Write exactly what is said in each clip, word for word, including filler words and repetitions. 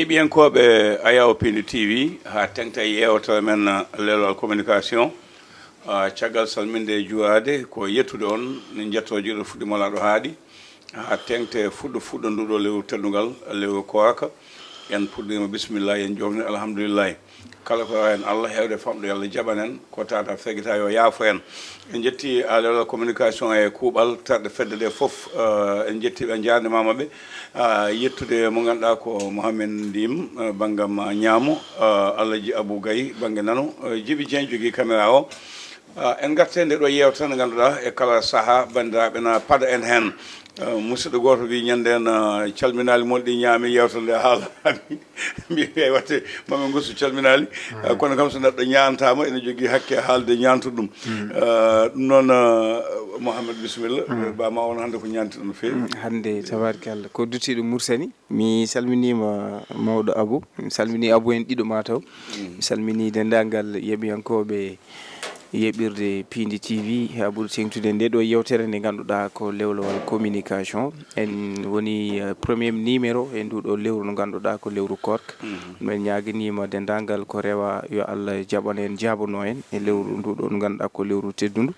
Heɗiyankooɓe Ayaw Piindi T V, haa teŋta e yeewtere men, uh, Leelowal Communication. Uh, caggal salminde e juuraade, ko yettude on, min njetto jiɗo fuɗɗi molaaɗo haaɗi. Haa teŋte fuɗɗo fuɗɗo nduɗo lewru teddungal, lewru koorka. En puɗɗiima bismillah, en joofni alhamdulillah. Kala ko rewa en Allah, heewde famɗo, yo Allah jaɓan en, ko tata fegita yo yaafo en. En njetti, uh, Leelowal Communication e kuuɓal terɗe fedde ɗe fof. Uh, en njetti ɓe, njaarnimaama ɓe. Uh, yettude mo ngannduɗaa ko Mohamed Ndim, uh, banngam, uh, ñaamo, uh, Alhaji Abou Gaye bannge nano, uh, Jibi Dieng jogii caméra o. Uh, en ngartee nde ɗo yeewtere nde ngannduɗaa e kala sahaa banndiraaɓe na paɗa en heen. Uh, musidɗo gooto wi ñande en, uh, calminaali molɗi ñaami yeewtere nde haalaani. Mbi watte mamin gosu calminaali. Uh, kono kam so neɗɗo ñaantaama ene jogii hakke haalde ñaantuɗo ɗum. Uh, ɗum noon, uh, Mohamed, bisimilla. Ba ma on hannde ko ñaantiɗo no feewi. Mm, hannde, tabaarkalla, ko dutiiɗo Mursani. Mi salminiima mawɗo Abu. Mi salminii Abu en ɗiɗo maa taw. Mi salminii denndaangal yeɓiyankooɓe yeɓirde Piindi T V, haa ɓuri teeŋtude nde ɗo yeewtere nde ngannduɗaa ko Leelowal Communication. En woni, eh, premier numéro e ndu ɗo lewru, no ngannduɗaa ko lewru koorka. Min ñaaganiima denndaangal ko rewa, yo Allah jaɓan en, jaabano en e lewru ndu ɗo, no ngannduɗaa ko lewru teddundu.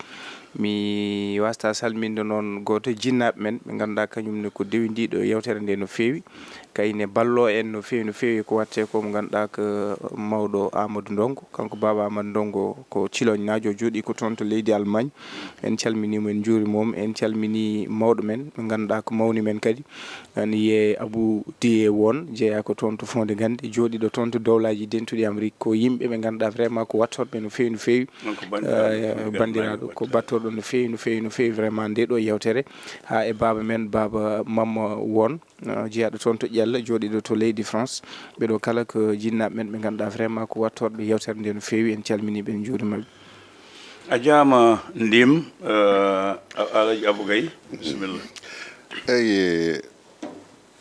Mi waasta salminde noon gooto e jinnaaɓe men, ɓe ngannduɗaa kañum ne ko dewindiiɗo yeewtere nde no feewi. Kayne balloo en no feewi, no feewi ko waɗtee ko, mo ngannduɗaa ko mawɗo Amadou Ndongo. Kanko Baaba Amadou Ndongo ko Ciloñnaajo, jooɗii ko toon to leydi Allemagne. En calminii mo, en njuuriima mo. En calminii mawɗo men, ɓe ngannduɗaa ko mawni men kadi. Ana wiyee Abou Diye Won, jeyaa ko toon to Fondé Gannde, jooɗiiɗo toon to Dowlaaji Dentuɗi Amérique. Ko yimɓe ɓe ngannduɗaa vraiment ko waɗtorɓe no feewi, no feewi. Donc, banndiraaɗo, eh, banndiraaɗo ko battorɗo no feewi, no feewi, no feewi vraiment nde ɗo yeewtere. Haa e baaba men, Baaba Mamma Won, eh, jeyaaɗo toon to Ƴella, jooɗiiɗo to leydi France. Ɓe ɗo kala ko jinnaaɓe men ɓe ngannduɗaa vraiment ko waɗtorɓe yeewtere nde no feewi. En calminii ɓe, en njuuriima ɓe. A jaama Ndim, eh, Alhaji Abou Gaye, bisimilla. Eyi,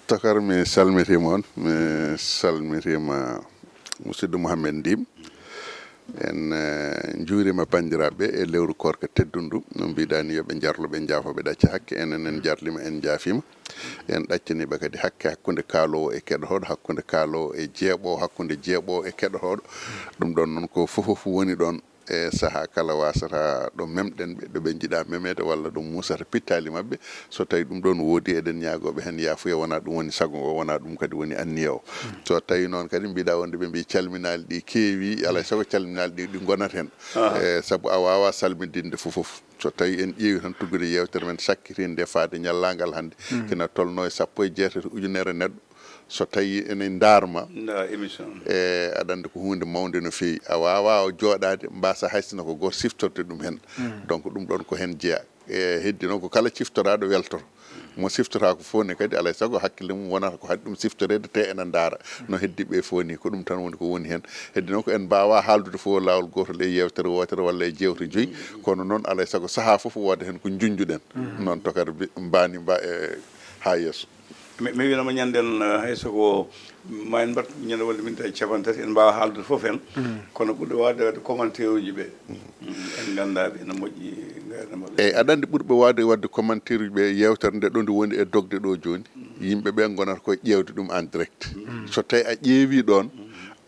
Tokar, mi salmitiima on, mi salmitiima musidɗo Mouhamed Ndim. En, eh, njuuriima banndiraaɓe e lewru koorka teddundu. No mbiɗaa ni, yo ɓe njarlo, ɓe njaafo, ɓe ɗacca hakke. Enen en njarliima, en njaafiima. En ɗaccaniiɓe kadi hakke hakkunde kaaloowo e keɗotooɗo, hakkunde kaaloowo e jeeɓoowo, hakkunde jeeɓoowo e keɗotooɗo. Ɗum ɗoon noon ko fof fof woni ɗoon. E sahaa kala wasata ɗo memɗen ɓe, ɗo ɓe njiɗaa memeede walla ɗo muusata pittaali maɓɓe. So tawii ɗum ɗoon woodi, eɗen ñaagoo ɓe heen yaafuya, wonaa ɗum woni sago ngo, wonaa ɗum kadi woni anniya o. So tawii noon kadi mbiɗaa wonde ɓe mbii calminaali ɗi keewi, alaa e sago calminaali ɗi, ɗi ngonat heen. E, sabu a waawaa salmidinde fof fof. So tawii en ƴeewi tan tuggude yeewtere men sakkitiinde faade ñallaagal hannde, kina tolnoo e sappo e jeetati ujunere neɗɗo. So tawii ene ndaarma, nda émission, e, aɗa anndi ko huunde mawnde no feewi. A waawaa o jooɗaade, mbaasa hay sino ko gooto siftorde ɗum heen. Donc, ɗum ɗoon ko heen jeyaa. E, heddi noon ko kala ciftoraaɗo weltor. Mo siftotaako fof ne kadi, alaa e sago hakkille mum wonata ko haɗi ɗum siftoreede, te ena ndaara no heddi ɓe fof ni. Ko ɗum tan woni ko woni heen. Heddi noon ko en mbaawaa haaldude fof laawol gootol e yeewtere wootere walla e jeewte joyi. Kono noon, alaa e sago sahaa fof wooda heen ko njunnjuɗen. Noon Tokar bi-, mbaani mba-, e, haa yeeso. Mi, mi wiinoma ñande en, eh, hay so ko ma en mbat ñande wonde min tawi capanɗe tati, en mbaawa haaldude fof heen. Kono ɓurɓe waawde waɗde commentaire uji ɓe. Mm, en nganndaa ɓe ene moƴƴi, ngayna maɓɓe. Eyi, aɗa anndi ɓurɓe waawde waɗde commentaire uji ɓe, yeewtere nde ɗo nde woni e dogde ɗo jooni. Yimɓe ɓe ngonata koye ƴeewde ɗum en direct. So tawi a ƴeewi ɗoon,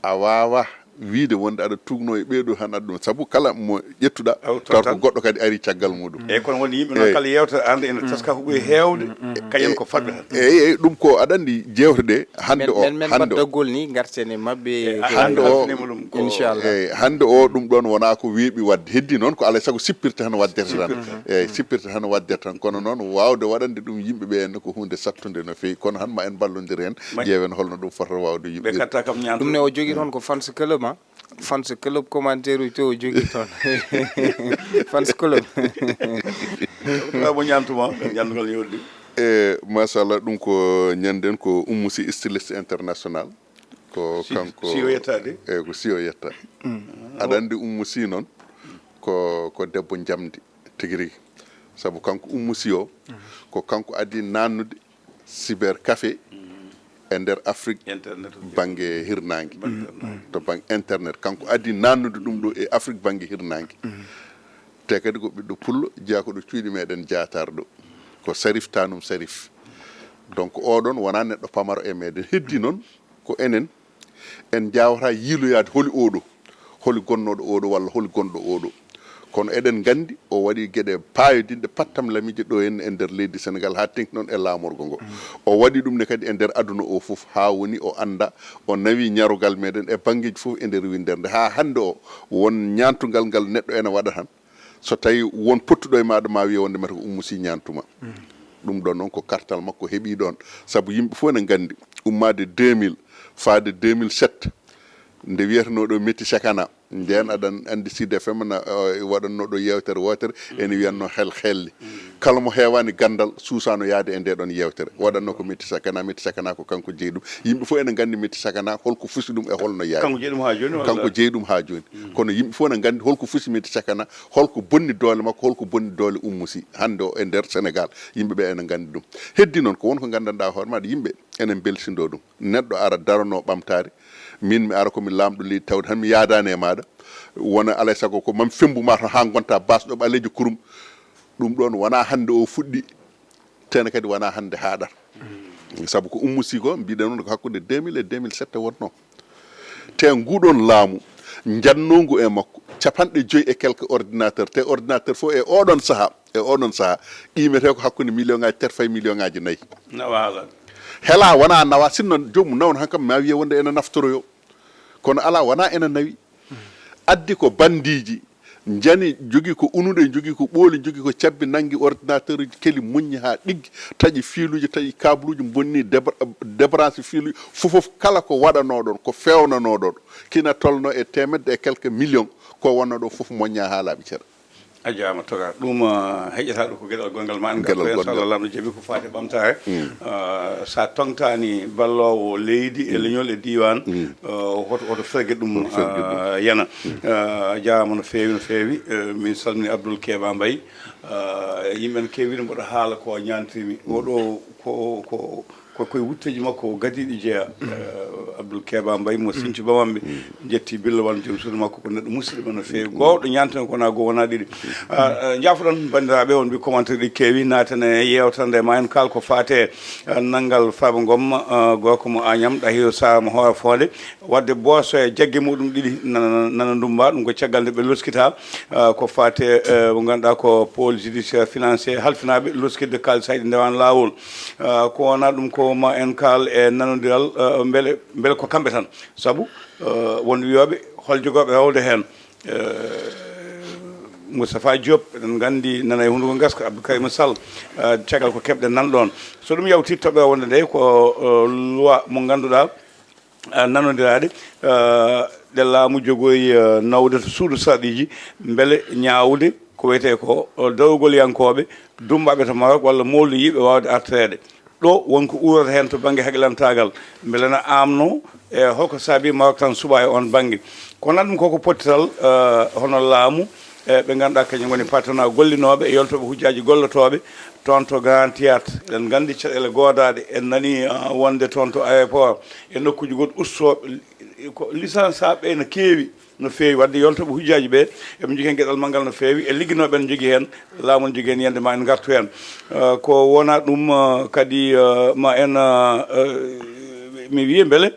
a waawa wiide wonde aɗa tuugno e ɓeeɗo tan aɗa ɗum. Sabu kala mo ƴettuɗa, aw, to tawa ko tan goɗɗo kadi ari caggal muɗum. Eyi, kono woni yimɓe noon, eyi, kala yeewtere an ene taska ko ɓuri heewde, kañum ko fadɓe tan. Eyi, eyi, ɗum ko aɗa anndi jeewte ɗe hannde o, men, men, men hannde o. Mbaɗdagol ni, ngarten e maɓɓe. Eyi, ko hannde o, halfinima ɗum ko inchallah. Eyi, hannde o ɗum ɗoon wonaa ko weeɓi waɗde. Heddi noon ko alaa e sago sippirte tan waɗdete tan. Sippirte. Eyi, sippirte tan waɗdete tan. Kono noon waawde waɗande ɗum yimɓe ɓe henne ko huunde sattunde no feewi. Kono han ma en mballondir heen, ƴeewen holno ɗum fotata waawde yuɓɓirde. Ɓe katta kam ñaantude. Ɗum ne o jogii toon ko fans club, ma? Fans club commentaire uji to o jogii toon. Fans club. Ɗum mo ñaantuma, ñaantugol yewdi. E, machallah, ɗum ko ñanden ko Oumou Sy styliste international. Ko si-, kanko si o yettaade? E, ko si o yetta. Aɗa anndi Oumou Sy noon ko, ko debbo njamndi tigi rigi. Sabu kanko Oumou Sy o, ko kanko adii naannude cyber café e nder Afrique. Internet. Bannge hirnaange. Bannge hirnaange. To bannge internet, kanko adii naannude ɗum ɗo e Afrique bannge hirnaange. Te kadi ko ɓiɗɗo pullo, jeyaa ko ɗo cuuɗi meɗen Jaataar ɗo. Ko Sarif Tanum Sarif. Donc, oɗon wonaa neɗɗo pamaro e meɗen. Heddi noon, Ko enen, en njaawata yiiloyaade holi oɗo, holi gonnooɗo oɗo walla holi gonɗo oɗo. Kono eɗen nganndi o waɗi geɗe paayodinɗe pattam lamiije ɗo en e nder leydi Senegaal haa tengti noon e laamorgo ngo. O waɗi ɗum ne kadi e nder aduna o fof haa woni o annda, o nawi ñarogal meɗen e banngeeji fof e nder winndere nde. Haa hannde o won ñaantungal ngal neɗɗo ene waɗa tan. So tawi won pottuɗo e maɗa ma wiya wonde mata ko Oumou Sy ñantuma. Ɗum ɗon noon ko kartal makko heɓi ɗon. Sabu yimɓe fof ene nganndi ummaade deux mille faade deux mille sept nde wiyatanoɗo Meti Sakana. Nden aɗan anndi Sud F M na, eh, waɗannoɗo yewtere wotere ene wiyatno hel helli. Kala mo heewani ganndal suusano yaade e nde ɗon yewtere. Waɗanno ko Meti Sakana, Meti Sakana ko kanko jeyi ɗum. Yimɓe fof ene nganndi Meti Sakana holko fusi ɗum e holno yaadi. Kanko jeyi ɗum haa jooni walla? Kanko jeyi ɗum haa jooni. Kono yimɓe fof ene nganndi holko fusi Meti Sakana, holko bonni doole makko, holko bonni doole Oumou Sy hannde o e nder Senegaal. Yimɓe ɓe ene nganndi ɗum. Heddi noon ko won ko nganndanɗaa hoore maɗa, yimɓe ene mbelsindo ɗum. Neɗɗo ara darano ɓamtaare, min mi ara ko mi laamɗo leydi tawde tan mi yaadaani e maɗa. Wona alay sago ko mam fembu ma to haa ngonta basɗo ɓaleejo kurum. Ɗum ɗon wona hannde o fuɗɗi, tene kadi wona hannde haaɗata. Sabu ko Oumou Sy ko mbiɗen noon ko hakkunde deux mille e deux mille sept wonno. Te nguɗon laamu njannongu e makko capanɗe joyi e quelque ordinateur, te ordinateur fof e oɗon saha, e oɗon saha qimete ko hakkunde million ngaji tati fayi million ngaji nayi. Nawa haalan. Hela wona nawa, sinno joomum nawno hankam ma wiye wonde ene naftoroyo. Kono ala wona ene nawi. Addi ko bandiji, njani, jogii ko unuɗe, jogii ko ɓooli, jogii ko cabbi, nanngi ordinateur uji, keli muññi haa ɗiggi, taƴi fiiluuji, taƴi kabluuji, bonni débra-, débranché fiiluuji, fof, fof kala ko waɗanoo ɗoon, ko feewnanoo ɗoon, kina tolnoo e teemedde e quelques millions, ko wonnoo ɗoon fof moññaa haa laaɓi cer. A jaaraama, Toga. Ɗum, ah, heƴataa ɗo ko geɗal gonngal ma, en ngartoyat, so Allah laamɗo jaɓi, ko faati e ɓamtaare. Ah, so a toŋtaani balloowo leydi e leñol e diiwaan, ah, hoto, hoto ferge ɗum, ah, yana. Ah, a jaaraama no feewi, no feewi. Eh, min salmini Abdoul Keba Mbaye. Ah, yimɓe no keewi mboɗo haala ko ñaantirmi. Oɗo ko, ko, ko koye wutteeji makko o gadiiɗi jeyaa. Eh, Abdoul Keba Mbaye mo Sinthiou Bamambé. Jetti Billo Wane, joom suudu makko, ko neɗɗo musidɗo men no feewi. Goowɗo ñaanten ko wona goo, wona ɗiɗi. Ah, eh, njaafoɗon banndiraaɓe, on mbi commentaire ɗi keewi, naaten e yeewtere nde ma en kaal ko faate, eh, nanngal Farba Ngom, eh, gorko mo Agnam, Ɗahiru Sarr mo Hoore Fonde. Waɗde booso e jagge muɗum ɗiɗi nana, nana ndummba, ɗum ko caggal nde ɓe loskita, ah, ko faate, eh, mo ngannduɗaa ko pôle judiciaire financier halfinaaɓe loskitde kaalis hayɗi ndewaani laawol. Ah, ko wonaa ɗum ko ma en kaal e nanondiral, ah, mbele, mbele ko kamɓe tan. Sabu, ah, won wiyooɓe hol jogooɓe rewde heen. Eh, Moustapha Diop, eɗen nganndi nana e hunnduko ngaska, Abdou Karim Sall, ah, caggal ko keɓɗen nan ɗoon. So ɗum yawti toɓɓere wonde nde ko, eh, loi mo ngannduɗaa, ah, nanondiraaɗe, ah, ɗe laamu jogoyi, ah, nawde to suudu sarɗiiji, mbele ñaawde ko wiyetee ko, oh, darugolyankooɓe dummbaaɓe to Maroc walla moolɗo yiɗɓe waawde artireede. Ɗo won ko uurata heen to bannge haklantaagal, mbele na aamno e holko saabii Maroc tan suɓaa e oon bannge. Kono ɗum koko pottital, ah, hono laamu, e ɓe ngannduɗaa kañum ngoni partenaire gollinooɓe e yoltooɓe hujjaaji gollotooɓe toon to Grand Théâtre. Eɗen nganndi caɗeele goodaaɗe, en nanii, ah, wonde toon to aéroport e nokkuuji goɗɗi ustooɓe, ko licence ɓe no keewi no feewi. Waɗde yoltooɓe hujjaaji ɓe, eɓe njogii heen geɗal manngal no feewi, e ligginooɓe ne njogii heen, laamu ne jogii heen yiyannde ma en ngartu heen. Ah, ko wonaa ɗum, ah, kadi, ah, ma en, ah, ah, mi wiye mbele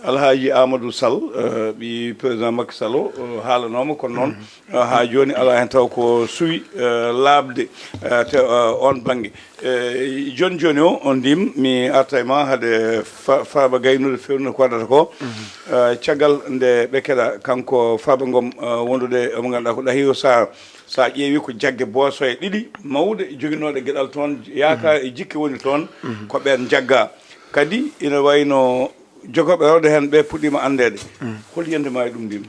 Alhaji Amadou Sall, eh, ɓii président Macky Sall o, eh, haalanooma, kono noon, eh, haa jooni alaa heen taw ko suwi, eh, laaɓde, eh, te, eh, oon bannge. Eh, jooni jooni o, on ndim, mi arta e ma hade Fa-, Farba gaynude feewnude ko waɗata ko. Eh, caggal nde ɓe keɗa kanko Farba Ngom, eh, wondude mo ngannduɗaa ko Ɗahiru Sarr, so a ƴeewi ko jagge boosoye ɗiɗi mawɗe joginooɗe geɗal toon, yaakaar e jikke woni toon, ko ɓeen njaggaa. Kadi ina wayno jogooɓe rewde heen ɓe puɗɗiima anndeede. Hol yiyannde ma e ɗum ndin?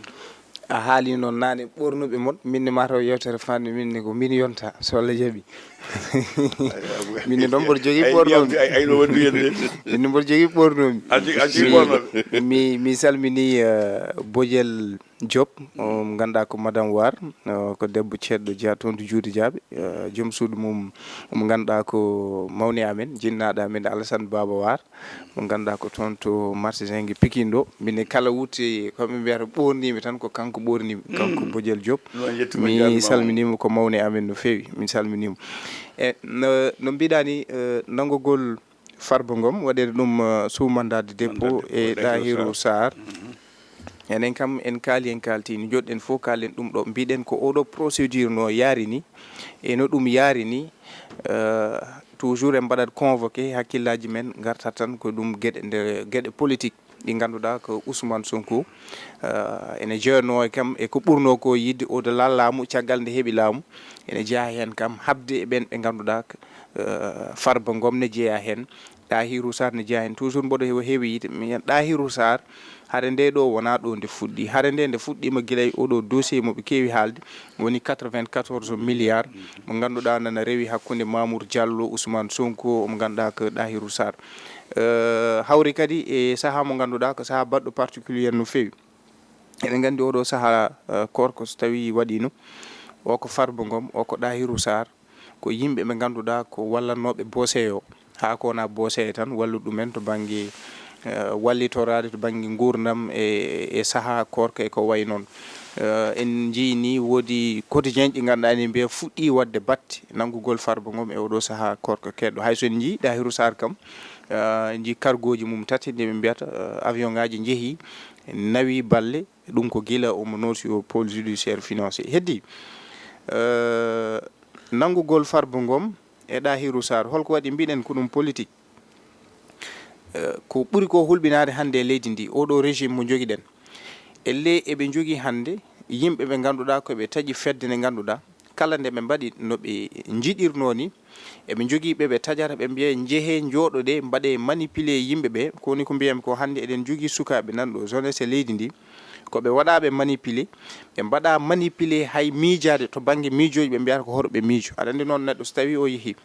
A haali noon naane, ɓoornuɓe mon, min ne mataw yewtere fanɗe min ne ko min yonta, so Allah jaɓi. Min ne ɗon mboɗo jogii ɓoornoomi. Ay, ay, no wondu yiyannde. Min ne mboɗo jogii ɓoornoomi. A jogii, a jogii ɓoornooɓe. Mi, mi salmini, eh, Bojel Diop, mo ngannduɗaa ko Madame War, eh, ko debbo ceeɗɗo jeyaa toon to Juuti Jaaɓe, eh, joom suudu mum, mo ngannduɗaa ko mawni amen, jinnaaɗo amen Alassane Baba War, mo ngannduɗaa ko toon to marché Zingue Pikine ɗo. Min kala wutte ko ɓe mbiyata ɓoorniimi tan ko kanko ɓoorniimi, kanko Bojel Diop. Mi salminiima ko mawni amen no feewi, min salminiima. E no, no mbiɗaa ni, eh, nanngogol Farba Ngom, waɗeede ɗum, eh, sous mandat de dépôt e Ɗahiru Sarr. Enen kam, en kaali, en kaalti, no njoɗɗen fof, kaalen ɗum ɗo. Mbiɗen ko oɗo procédure no yaari ni, e no ɗum yaari ni, eh, toujours en mbaɗat convoqué, hakkillaaji men ngartat tan ko ɗum geɗe nde, geɗe politique ɗi ngannduɗaa ko Ousmane Sonko, eh, ene jeyanoo e kam e ko ɓurnoo ko yiɗde au-delà laamu, caggal nde heɓi laamu, ene jeyaa heen kam haɓde e ɓeen ɓe ngannduɗaa, eh, Farba Ngom ne jeyaa heen, Ɗahiru Sarr ne jeyaa heen. Toujours mboɗo heewa heewi yiite, mi wiya Ɗahiru Sarr, hare nde ɗo wonaa ɗo nde fuɗɗi. Hare nde nde fuɗɗiima gila e oɗo dossier mo ɓe keewi haalde, woni quatre-vingt-quatorze milliards, mo ngannduɗaa nana rewi hakkunde Mamour Diallo, Ousmane Sonko, mo ngannduɗaa ko Ɗahiru Sarr. Eh, hawri kadi e sahaa mo ngannduɗaa ko sahaa baɗɗo particulier no feewi. Eɗen nganndi oɗo sahaa, eh, korko so tawii waɗiino, o ko Farba Ngom, o ko Ɗahiru Sarr, ko yimɓe ɓe ngannduɗaa ko wallannooɓe boseyo, haa ko wonaa boseyo tan, wallude ɗumen to bannge, eh, wallitoraade to bannge nguurndam e, e sahaa korka e ko wayi noon. Eh, en njiyii ni woodi quotidien ɗi ngannduɗaa ene mbiya fuɗɗii waɗde batte nanngugol Farba Ngom e oɗo sahaa korka keedɗo. Hay so en njiyii Ɗahiru Sarr kam, eh, en njiyii kargooji mum tati nde ɓe mbiyata, eh, avion ngaaji njehii, nawi balle, ɗum ko gila omo nooti o pôle judiciaire financier. Heddi, eh, nanngugol Farba Ngom e Ɗahiru Sarr, holko waɗi mbiɗen ko ɗum politique? Eh, ko ɓuri ko hulɓinaade hannde e leydi ndi, oɗo régime mo njogiɗen. Ellee eɓe njogii hannde yimɓe ɓe ngannduɗaa ko ɓe taƴi fedde nde ngannduɗaa kala nde ɓe mbaɗi no ɓe njiɗirnoo ni, eɓe njogii ɓe ɓe taƴata, ɓe mbiya njehee, njooɗoɗee, mbaɗee manipuler yimɓe ɓe. Ko woni ko mbiyami ko hannde eɗen njogii sukaaɓe nan ɗo jeunesse e leydi ndi, ko ɓe waɗaaɓe manipuler, ɓe mbaɗaa manipuler hay miijaade to bannge miijooji, ɓe mbiyata ko hoto ɓe miijo. Aɗa anndi noon neɗɗo so tawii o yehii,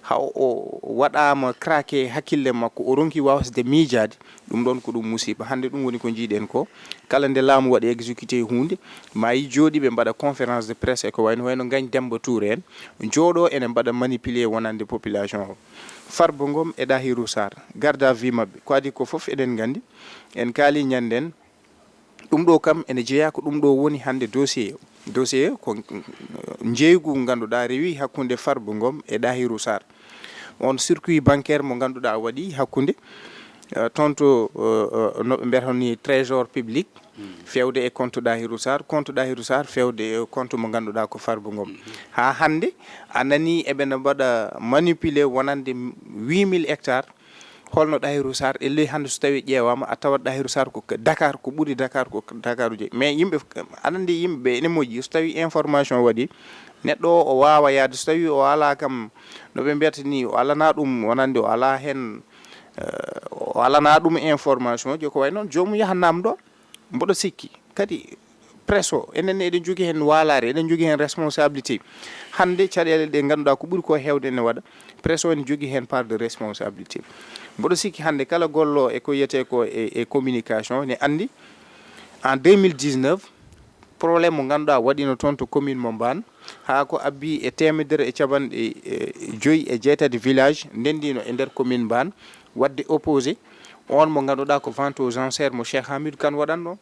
haa o waɗaama craqué hakkille makko, o ronki waasde miijaade, ɗum ɗoon ko ɗum musiba. Hannde ɗum woni ko njiiɗen ko, kala nde laamu waɗi exécuté huunde, ma yi jooɗii ɓe mbaɗa conférence de presse e ko wayno, wayno Ngagne Demba Touré en, njooɗoo ene mbaɗa manipuler wonande population o. Farba Ngom e Ɗahiru Sarr, garde à vue maɓɓe, ko adii ko fof eɗen nganndi, en kaali ñannden, ɗum ɗo kam ene jeyaa ko ɗum ɗo woni hannde dossier. Dossier ko, mm, njeeygu ngannduɗaa rewi hakkunde Farba Ngom e Ɗahiru Sarr. On circuit bancaire mo ngannduɗaa waɗi hakkunde, eh, toon to, eh, eh, no ɓe mbiyata ni trésor public, feewde e compte Ɗahiru Sarr, compte Ɗahiru Sarr feewde e compte mo ngannduɗaa ko Farba Ngom. Haa hannde a nanii eɓe no mbaɗa manipuler wonande huit mille hectares. Holno Ɗahiru Sarr, ellee hannde so tawii ƴeewaama, a tawat Ɗahiru Sarr ko ka-, Dakar, ko ɓuri Dakar, ko Dakar jeyi. Mais yimɓe, aɗa anndi yimɓe ɓe ene moƴƴi, so tawii information waɗi, neɗɗo o, o waawa yahde, so tawii o alaa kam, no ɓe mbiyata ni, o alanaa ɗum, wonande o alaa heen, eh, o alanaa ɗum information ji, ko wayi noon, joomum yaha naamndoo. Mboɗo sikki kadi presse o, enen ne eɗen njogii heen waalaare, eɗen njogii heen responsabilité. Hannde caɗeele ɗe ngannduɗaa ko ɓuri ko heewde ene waɗa, presse o ene jogii heen part de responsabilité. Mboɗo sikki hannde kala gollo e ko wiyetee ko e, e communication ne anndi, en deux mille dix-neuf, problème mo ngannduɗaa waɗiino toon to commune mo Mbaan, haa ko abbi e teemedere e capanɗe, e, joyi e jeetati village ndenndiino e nder commune Mbaan, waɗde opposé on mo ngannduɗaa ko vente aux enchères mo Cheikh Hamidou Kane waɗatnoo.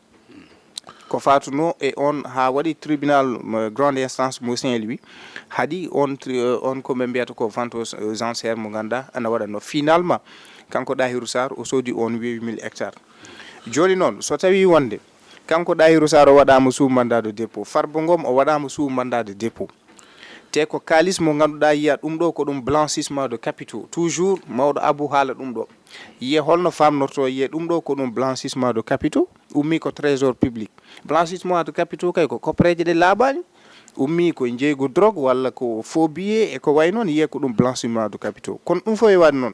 Ko faatuno e on haa waɗi tribunal, mo grande instance mo Saint-Louis, haɗi on tri-, on ko ɓe mbiyata ko vente aux enchères mo ngannduɗaa ana waɗatnoo. Finalement, kanko Ɗahiru Sarr o soodi on huit mille hectares. Jooni noon, so tawii wonde kanko Ɗahiru Sarr o waɗaama sous mandat de dépôt, Farba Ngom o waɗaama sous mandat de dépôt, te ko kaalis mo ngannduɗaa yiya ɗum ɗo ko ɗum blanchissement de capitaux. Toujours mawɗo Abou haala ɗum ɗo. Yiye holno famnorto, yiye ɗum ɗo ko ɗum blanchissement de capitaux, ummii ko trésor public. Blanchissement de capitaux kay ko koppareeje ɗe laaɓaani, ummii ko njeeygu drogue walla ko faux billet e ko wayi noon, yiye ko ɗum blanchissement de capitaux. Kono ɗum fof e waɗde noon,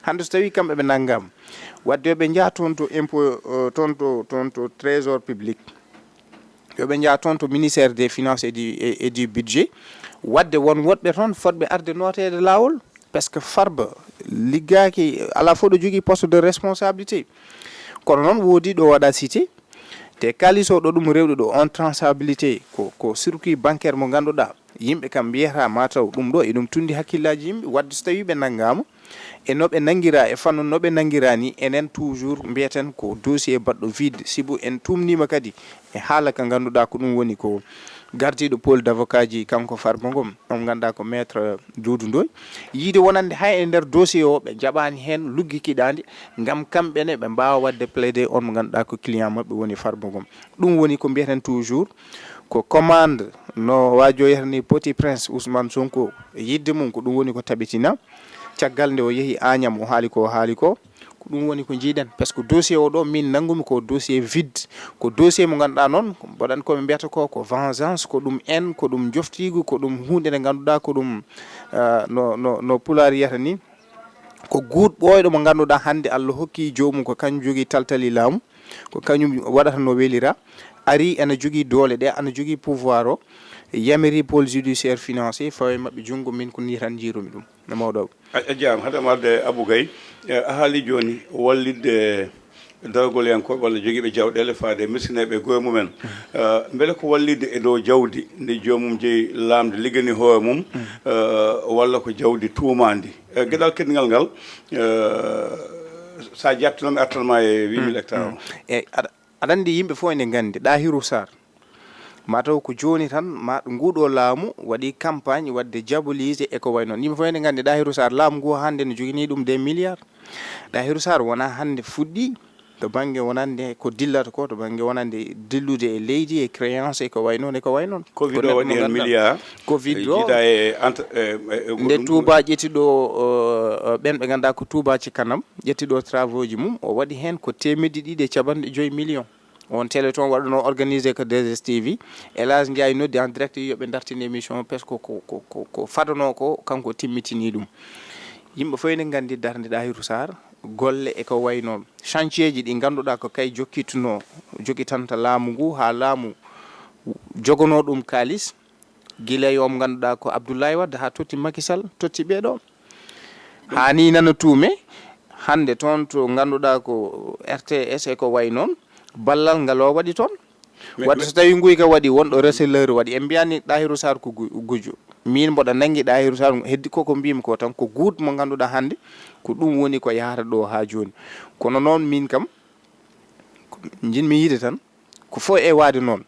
hannde so tawii kamɓe ɓe nanngaama, waɗde yo ɓe njaha toon to impôt, eh, toon to, toon to trésor public, yo ɓe njaha toon to ministère des finances et du, et, et du budget, waɗde won woɗɓe toon fotɓe arde nooteede laawol, parce que Farba liggaaki, alaa fof ɗo jogii poste de responsabilité. Kono noon woodi ɗo waɗa cité, te kaalis o ɗo ɗum rewɗo ɗo, on traçabilité, ko, ko circuit bancaire mo ngannduɗaa, yimɓe kam mbiyata ma taw ɗum ɗo eɗum tunndi hakkillaaji yimɓe, waɗde so tawii ɓe nanngaama, e no ɓe nanngira, e fannu no ɓe nanngira ni, enen toujours mbiyeten ko dossier baɗɗo vide, sibu en tumniima kadi e haala ka ngannduɗaa ko ɗum woni ko, Gardiiɗo pôle d'avocat ji, kanko Farba Ngom, on ngannduɗaa ko maître Doudou Ndoye, yiide wonande hay e nder dossier o ɓe njaɓaani heen luggikiɗaandi ngam kamɓe ne ɓe mbaawa waɗde plaider on mo ngannduɗaa ko client maɓɓe woni Farba Ngom. Ɗum woni ko mbiyeten toujours ko commande no waajoo yahata ni Petit Prince Ousmane Sonko, yiɗde mum ko ɗum woni ko tabitina. Caggal nde o yehi Agnam, o haali ko o haali ko, ko ɗum woni ko njiiɗen. Par ce que dossier o ɗo, min nanngumi ko dossier vide, ko dossier mo ngannduɗaa noon, ko mbaɗan ko ɓe mbiyata ko, ko vengeance, ko ɗum en, ko ɗum njoftiigu, ko ɗum huunde nde ngannduɗaa ko ɗum, ah, no, no, no Pulaar yiyata ni, ko guut ɓooyɗo mo ngannduɗaa hannde Allah hokki joomum ko kañum jogii taltali laamu, ko kañum waɗata no welira, ari ena jogii doole ɗe, ena jogii pouvoir o, yamiri pôle judiciaire financier, fawa e maɓɓe junngo, min ko nii tan njiirumi ɗum. No mawɗo o. A, a jaaraama. Hade am arde Abou Gaye, eh, a haali jooni wallitde dargoliyankooɓe walla jogiiɓe jawɗeele faade e miskineeɓe e goy mumen. Eh, mbele ko wallitde e dow jawdi ndi joomum jeyi laamde liggani hoore mum, eh, walla ko jawdi tuumaandi? Eh, geɗal keddigal ngal, eh, so a jaabtinooma mi artan ma e huit mille hectares o. Eyi, aɗa, aɗa anndi yimɓe fof ene nganndi Ɗahiru Sarr. Mataw ko jooni tan, ma nguɗo laamu waɗi campagne waɗde diaboliser e ko wayi noon. Yimɓe fof ene nganndi Ɗahiru Sarr, laamu ngu hannde no jogini ɗum des milliards. Ɗahiru Sarr wonaa hannde fuɗɗi to bannge wonande ko dillata ko, to bannge wonande dillude e leydi e créance e ko wayi noon, e ko wayi noon. Covid o waɗi heen milliard. Covid o, jiida e entre, e, e, e nde goɗɗum. Touba ƴetti ɗo, o, o, ɓen ɓe ngannduɗaa ko Touba ci kanam, ƴetti ɗo travaux ji mum, o waɗi heen ko teemedde ɗiɗi e capanɗe joyi millions. On télé toon waɗuno organisé ko deux S T V. Elage Ndiaye noddi en direct yo ɓe dartin émission, parce que ko, ko, ko, ko fadano ko, kanko timmitini ɗum. Yimɓe fof ene nganndi darnde Ɗahiru Sarr, golle e ko wayi noon. Chantier ji ɗi ngannduɗaa ko kay jokkitno, jokkitanta laamu ngu, haa laamu jogono ɗum kaalis. Gila yo mo ngannduɗaa ko Abdoulaye Wade haa totti Macky Sall, totti ɓee ɗo. Haa ni nana tuume, hannde toon to ngannduɗaa ko R T S e ko wayi noon, ballal ngal o waɗi toon. Wadde so tawii nguyka waɗi, wonɗo receleur waɗi, en mbiyaani Ɗahiru Sarr ko gu-, gujjo. Miin mboɗo nanngi Ɗahiru Sarr, heddi ko, ko mbiymi ko tan, ko guut mo ngannduɗaa hannde, ko ɗum woni ko yahata ɗo haa jooni. Kono noon miin kam, ko njinmi yiide tan, ko fof e waade noon.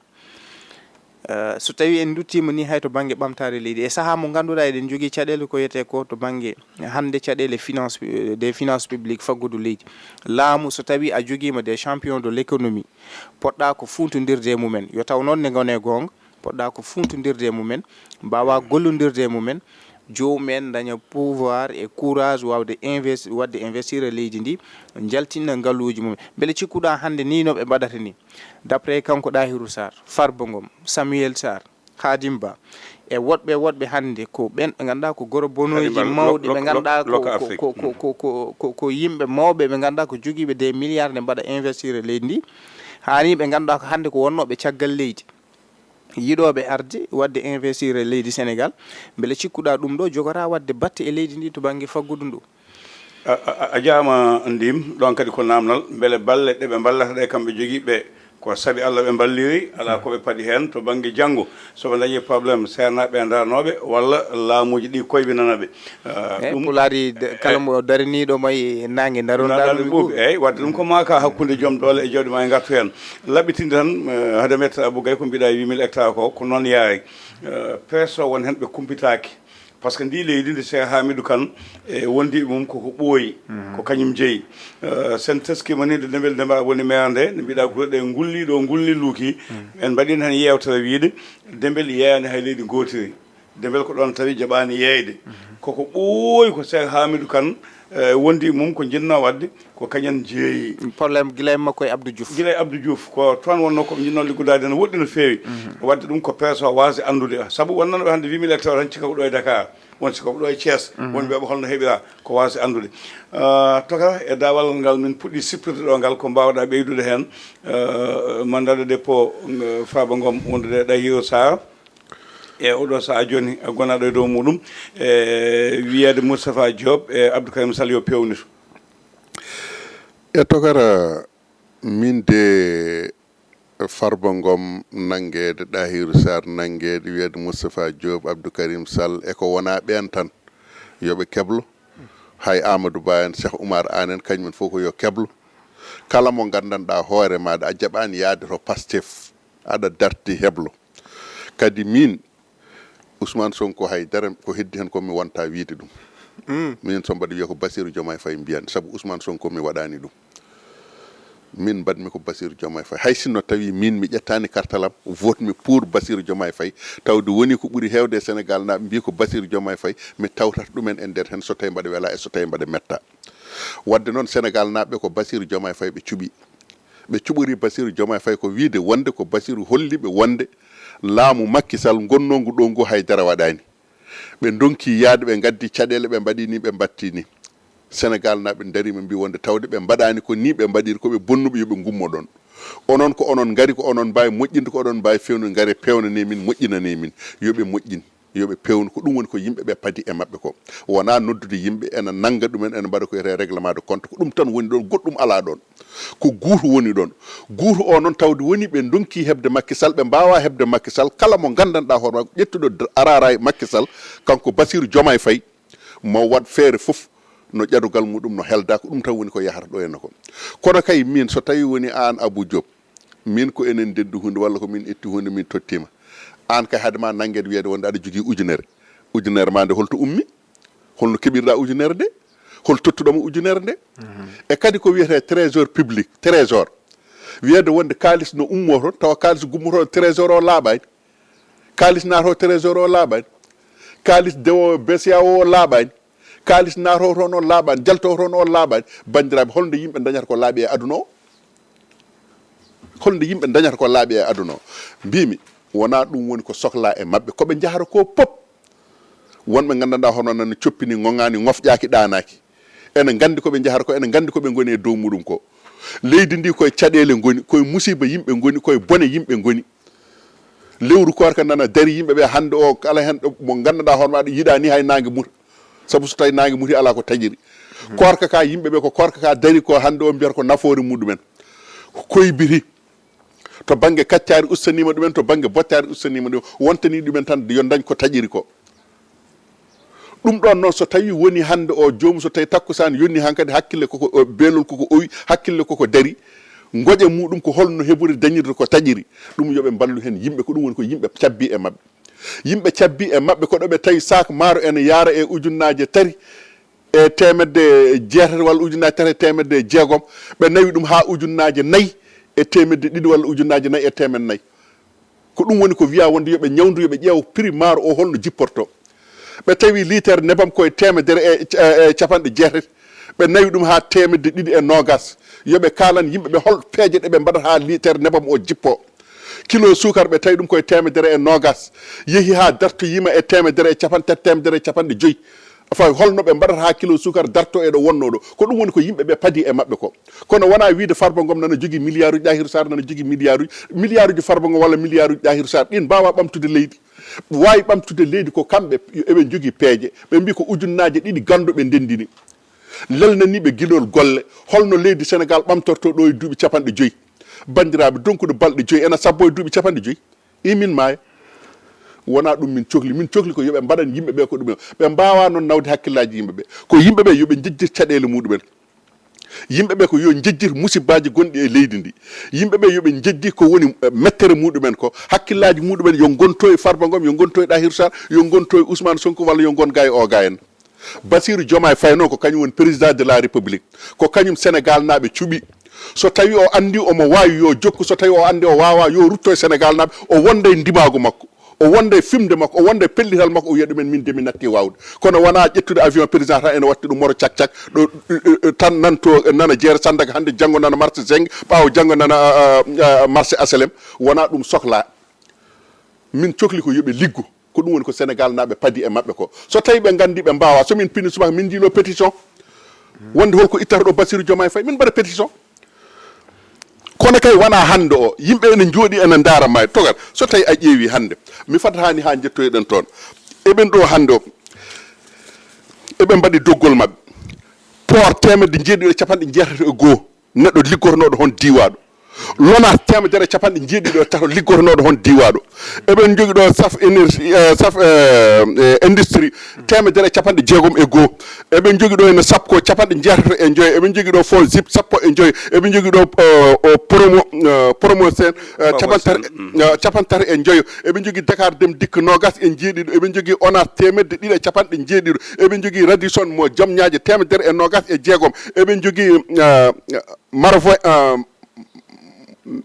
Eh, so tawii en nduttiima ni hay to bannge ɓamtaare leydi, e sahaa mo ngannduɗaa eɗen njogii caɗeele ko wiyetee ko to bannge hannde caɗeele finance, eh, des finances publiques, faggudu leydi. Laamu, so tawii a jogiima des champions de l'économie, poɗɗaa ko fuuntondirde e mumen. Yo taw noon ne ngonee goonga, poɗɗaa ko fuuntondirde e mumen, mbaawaa gollondirde e mumen, joomum en ndaña pouvoir e courage waawde investi-, waɗde investir e leydi ndi, njaltina ngaluuji mumen. Mbele cikkuɗaa hannde ni no ɓe mbaɗata ni? D'après kanko Ɗahiru Sarr, Farba Ngom, Samuel Sarr, Khadim Ba, e woɗɓe, woɗɓe hannde ko ɓen ɓe ngannduɗaa ko goro bonooji mawɗi, ɓe ngannduɗaa ko, ko, ko, ko, ko, ko, ko yimɓe mawɓe ɓe ngannduɗaa ko jogiiɓe des milliards ne mbaɗa investir e leydi ndi. Haa ni ɓe ngannduɗaa ko hannde ko wonnooɓe caggal leydi, yiɗooɓe arde waɗde investir e leydi Sénégal. Mbele cikkuɗaa ɗum ɗo jogora waɗde batte e leydi ndi to bannge faggudu ndu? A, a, a, a jaaraama Ndim, ɗoon kadi ko naamnal, mbele balle ɗe ɓe mballata ɗe kamɓe jogiiɓe ko sabi Allah ɓe mballiri, alaa ko ɓe paɗi heen to bannge janngo, so ɓe ndañii problème seernaaɓe e ndaranooɓe walla laamuuji ɗi koybinana ɓe. Ah, eyi, ɗum Pulaar yi de, kala mo dariniiɗo mayi naange daron daron ɓuuɓi. Eyi, wadde ɗum ko maaka hakkunde joom doole e jawɗi ma e ngartu heen. Laɓɓitinde tan, eh, hade mette Abou Gaye ko mbiɗa e huit mille hectares ko, ko noon yaari. Eh, peso won heen ɓe kumpitaaki. Par ce que ndi leydi ndi Cheikh Hamidou Kane e wondiiɓe mum koko ɓooyi, ko kañum jeyi. Eh, sen teskiima ni nde Dembel Demba woni maire nde, nde mbiɗa gure ɗe ngulli ɗo, ngulli luuki. En mbaɗino heen yeewtere wiide Dembel yeeyani hay leydi gootiri. Dembel ko ɗoon tawi jaɓaani yeeyde. Koko ɓooyi ko Cheikh Hamidou Kane, eh, wondiiɓe mum ko njinnoo waɗde, ko kañum jeyi. Problème gila e makko e Abdou Diouf. Gila e Abdou Diouf, ko toon wonnoo ko ɓe njinnoo liggodaade no woɗɗi no feewi. Wadde ɗum ko peso waasde anndude. Sabu wonnoo ɓe hannde huit mille hectares tan cikka ko ɗo e Dakar, won cikka ko ɗo e Thiès, won mbiyaɓe holno heɓira, ko waasde anndude. Ah, toka e daawal ngal min puɗɗi sippirde ɗo ngal, ko mbaawɗa ɓeydude heen, eh, mandat de dépôt, eh, Farba Ngom wondude e Ɗahiru Sarr. E oɗo sahaa jooni, gonaaɗo e dow muɗum, e wiyeede Moustapha Diop e Abdou Karim Sall yo peewnito. E tokara, min de Farba Ngom nanngeede, Ɗahiru Sarr nanngeede, wiyeede Moustapha Diop, Abdou Karim Sall, e ko wonaa ɓeen tan, yo ɓe keblo. Hay Amadou Ba en, Cheikh Oumar Anne en, kañum en fof ko yo keblo. Kala mo nganndanɗaa hoore maaɗa, a jaɓaani yahde to Pastef, aɗa darti heblo. Kadi min, Ousmane Sonko, hay dara ko heddi hen ko mi wonta wiide ɗum. Min, so mbaɗa wiya ko Bassirou Diomaye Faye mbiyan, sabu Ousmane Sonko mi waɗani ɗum. Min mbaɗmi ko Bassirou Diomaye Faye. Hay sinno tawi min mi ƴettani kartalam, vote mi pour Bassirou Diomaye Faye, tawde woni ko ɓuri heewde e Sénégal naaɓe mbi ko Bassirou Diomaye Faye, mi tawtat ɗumen e nder hen, so tawi mbaɗa wela e so tawi mbaɗa metta. Wadde noon, Sénégal naaɓe ko Bassirou Diomaye Faye ɓe cuɓi. Ɓe cuɓori Bassirou Diomaye Faye ko wiide wonde ko Bassirou holli ɓe wonde laamu Macky Sall ngonnongu ɗo ngu hay dara waɗani. Ɓe ndonki yaade, ɓe ngaddi caɗeele, ɓe mbaɗi ni, ɓe mbatti ni. Sénégal naaɓe darima mbi wonde tawde ɓe mbaɗani ko ni ɓe mbaɗiri, ko ɓe bonnuɓe, yo ɓe ngummo ɗon. Onon ko onon ngari, ko onon mbawi moƴƴinde, ko onon mbawi fewnude, ngare pewnane min, moƴƴinane min. Yo ɓe moƴƴin, yo ɓe pewnu, ko ɗum woni ko yimɓe ɓe padi e maɓɓe ko. Wona noddude yimɓe, ena nanga ɗumen, ena mbaɗa ko wiyete règlement de compte, ko ɗum tan woni ɗon, goɗɗum ala ɗon. Ko guutu woni ɗon. Guutu o noon tawde woni ɓe ndonki heɓde Macky Sall, ɓe mbawa heɓde Macky Sall, kala mo gandanɗa hoore makko ƴettuɗo d-, arara e Macky Sall, kanko Bassirou Diomaye Faye, mo waɗ feere fof no ƴadogal muɗum no helda, ko ɗum tan woni ko yahata ɗo henna ko. Kono kay min, so tawi woni an Abou Diop, min ko enen ndenndi hunde walla ko min ƴetti hunde min tottima. An kay haade ma nangede wiyede wonde aɗa jogii ujunere. Ujunere ma nde holto ummi? Holno keɓirɗa ujunere nde? Hol tottuɗoma ujunere nde? E kadi ko wiyete trésor public, trésor. Wiyede wonde kaalis no ummo toon, tawa kaalis gummoto trésor o laaɓani. Kaalis naato trésor o laaɓani. Kaalis dewo B C E A O o laaɓani. Kaalis naato toon o laaɓani, jalto toon o laaɓani. Banndiraaɓe, holnde yimɓe dañata ko laaɓi e aduna o? Holnde yimɓe dañata ko laaɓi e aduna o? Mbimi, wona ɗum woni ko sokla e maɓɓe, ko ɓe njahata ko pop. Wonɓe gandanɗa hono nana coppini, ŋoŋani, ŋofƴaki, ɗanaki. Ene gandi ko ɓe njahata ko, ene gandi ko ɓe ngoni e dow muɗum ko. Leydi ndi koye caɗele ngoni, koye musiba yimɓe ngoni, koye bone yimɓe ngoni. Lewru koorka nana dari, yimɓe ɓe hande o kala hen ɗo mo gandanɗa hono maɗa yiɗani hay nangue muta. Sabu so tawi nangue muti ala ko taƴiri. Koorka ka yimɓe ɓe ko koorka ka dari ko hande o mbiyata ko nafoore muɗumen. Koybiti. To banggue kaccari ustanima ɗumen, to banggue bottari ustanima ɗumen, wontani ɗumen tan yo dañ ko taƴiri ko. Ɗum ɗon noon, so tawi woni hande o joomu, so tawi takkusaan yonni hankadi, hakkille koko, o, beelol koko owi, hakkille koko dari, ngoƴa muɗum ko holno heɓori dañirde ko taƴiri, ɗum yo ɓe mballu hen yimɓe, ko ɗum woni ko yimɓe cabbi e maɓɓe. Yimɓe cabbi e maɓɓe ko ɗo ɓe tawi sac maaro ene yaara e ujunnaaje tati e teemedde jeetati walla ujunnaaje tati e teemedde jeegom, ɓe nawi ɗum haa ujunnaaje nayi e teemedde ɗiɗi walla ujunnaaje nayi e teemedde nayi. Ko ɗum woni ko wiya wonde yo ɓe ñawndu, yo ɓe ƴeew prix maaro o holno jipporto. Ɓe tawi litere nebam koye teemedere e, e, e capanɗe jeetati. Ɓe nawi ɗum haa teemedde ɗiɗi e noogas. Yo ɓe kaalan yimɓe ɓe hol peeje ɗe ɓe mbaɗata haa litere nebam o jippo. Kilo suukar ɓe tawi ɗum koye teemedere e noogas. Yehi haa dartoyima e teemedere e capanɗe tati, teemedere e capanɗe joyi. Enfin, holno ɓe mbaɗata haa kilo suukar darto e ɗo wonno ɗo? Ko ɗum woni ko yimɓe ɓe padi e maɓɓe ko. Kono wona wiide Farba Ngom nana jogii milliard uji, Ɗahiru Sarr nana jogii milliard uji, milliard uji Farba Ngom walla milliard uji Ɗahiru Sarr, ɗin mbawa ɓamtude leydi. Wawi ɓamtude leydi ko kamɓe, eɓe jogii peeje. Ɓe mbi ko ujunnaaje ɗiɗi ganndo ɓe ndendini. Lelnaniɓe gilol golle. Holno leydi Sénégal ɓamtorto ɗo e duuɓi capanɗe joyi? Banndiraaɓe, donkuɗo balɗe joyi ena sabbo e duuɓi capanɗe joyi. Imin maaya. Wona ɗum min cohli. Min cohli ko yo ɓe mbaɗan yimɓe ɓe ko ɗumen. Ɓe mbawa noon nawde hakkillaaji yimɓe ɓe. Ko yimɓe ɓe yo ɓe njejjir caɗeele muɗumen. Yimɓe ɓe ko yo njejjir musibbaaji gonɗi e leydi ndi. Yimɓe ɓe yo ɓe njejji ko woni, eh, mettere muɗumen ko. Hakkillaaji muɗumen yo ngonto e Farba Ngom, yo ngonto e Ɗahiru Sarr, yo ngonto e Ousmane Sonko walla yo ngon ga e o ga en. Bassirou Diomaye Faye noon ko kañum woni président de la République. Ko kañum Sénégal naaɓe cuɓi. So tawi o andi omo wawi yo jokku, so tawi o andi o wawa yo rutto e Sénégal naaɓe, o wonda e ndimaagu makko. O wonda e fimde makko, o wonda e pellital makko, o wiya ɗumen min de mi natti wawde. Kono wona ƴettude avion président tan ene watti ɗum moro cak cak, ɗo, ɗo, ɗo, tan nan to, nana jeere Sandaga hande, janngo nana marché Zeng, ɓaawo janngo nana, ah, ah, ah, marché H L M. Wona ɗum sokla. Min cohli ko yo ɓe liggo. Ko ɗum woni ko Sénégal naaɓe padi e maɓɓe ko. So tawi ɓe nganndi ɓe mbaawa, so min pini subaka, min njiylo pétition. Wonde holko ittata ɗo Bassirou Diomaye Faye, min mbaɗa pétition. Kono kay wona hannde o, yimɓe ene njooɗi ene ndaara maayde. Togal, so tawi a ƴeewi hannde, mi fadata ni haa njettoyɗen toon. Eɓen ɗo hannde o, eɓe mbaɗi doggol maɓɓe. Port teemedde jeeɗiɗi e capanɗe jeetati e goo, neɗɗo liggotonooɗo hon diiwaaɗo. Lonase, teemedere e capanɗe jeeɗiɗi e tato liggotonooɗo heen diiwaaɗo. Eɓen njogii ɗo Saf Énergie, eh, Saf, eh, eh, Industrie, teemedere e capanɗe jeegom e goo. Eɓen njogii ɗo heen sappo, capanɗe jeetato e joyo. Eɓen njogii ɗo Fonds zip, sappo e joyo. Eɓen njogii ɗo, eh, o promo, eh, Promosen, eh, capanɗe tati, eh, capanɗe tati e joyo. Eɓen njogii Dakar Dem Dikk noogas e jeeɗiɗo. Eɓen njogii Onas teemedde ɗiɗi e capanɗe jeeɗiɗo. Eɓen njogii Radisson mo Jom Ñaaje teemedere e noogas e jeegom. Eɓen njogii, eh, Marvo, eh,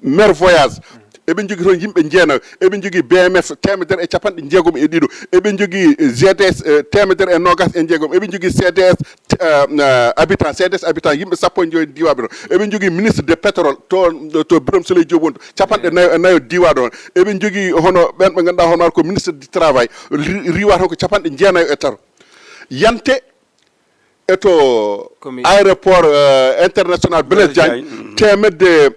Mer Voyage. Eɓe njogii toon yimɓe jeenayo. Eɓe njogii B M F teemedere e capanɗe jeegom e ɗiɗo. Eɓe njogii G D S, eh, teemedere e noogas e jeegom. Eɓe njogii C D S, eh, eh, Habitant, C D S Habitant, yimɓe sappo e joyo diiwaaɓe toon. Eɓe njogii ministre de pétrole to, to Birame Souleye Diop woni to, capanɗe nayo e nayo diiwaaɗo toon. Eɓe njogii hono ɓeen ɓe ngannduɗaa hono ko ministre du travail, ri-, riiwaa toon ko capanɗe jeenayo e tato. Yante e to aéroport, eh, international Blaise Diagne, teemedde,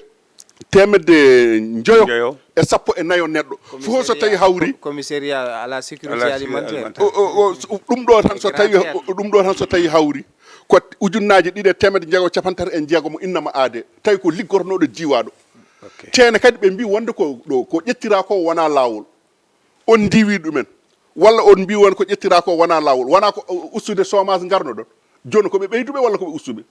teemedde joyo e sappo e nayo neɗɗo. Fof so tawi hawri. Commissariat à la sécurité alimentaire. O, o, o, so, ɗum ɗo tan so tawi, ɗum ɗo tan so tawi hawri, ko ujunnaaje ɗiɗi e teemedde jeegom e capanɗe tati e jeegom innama aade. Tawi ko liggotonooɗo diiwaaɗo. Teene kadi ɓe mbii wonde ko ɗo, ko ƴettira ko wona laawol. On ndiwi ɗumen. Walla on mbii won ko ƴettira ko wona laawol. Wona ko, uh, ustude chômage ngarnoɗon. Jooni ko ɓe ɓeyduɓe walla ko ɓe ustuɓe?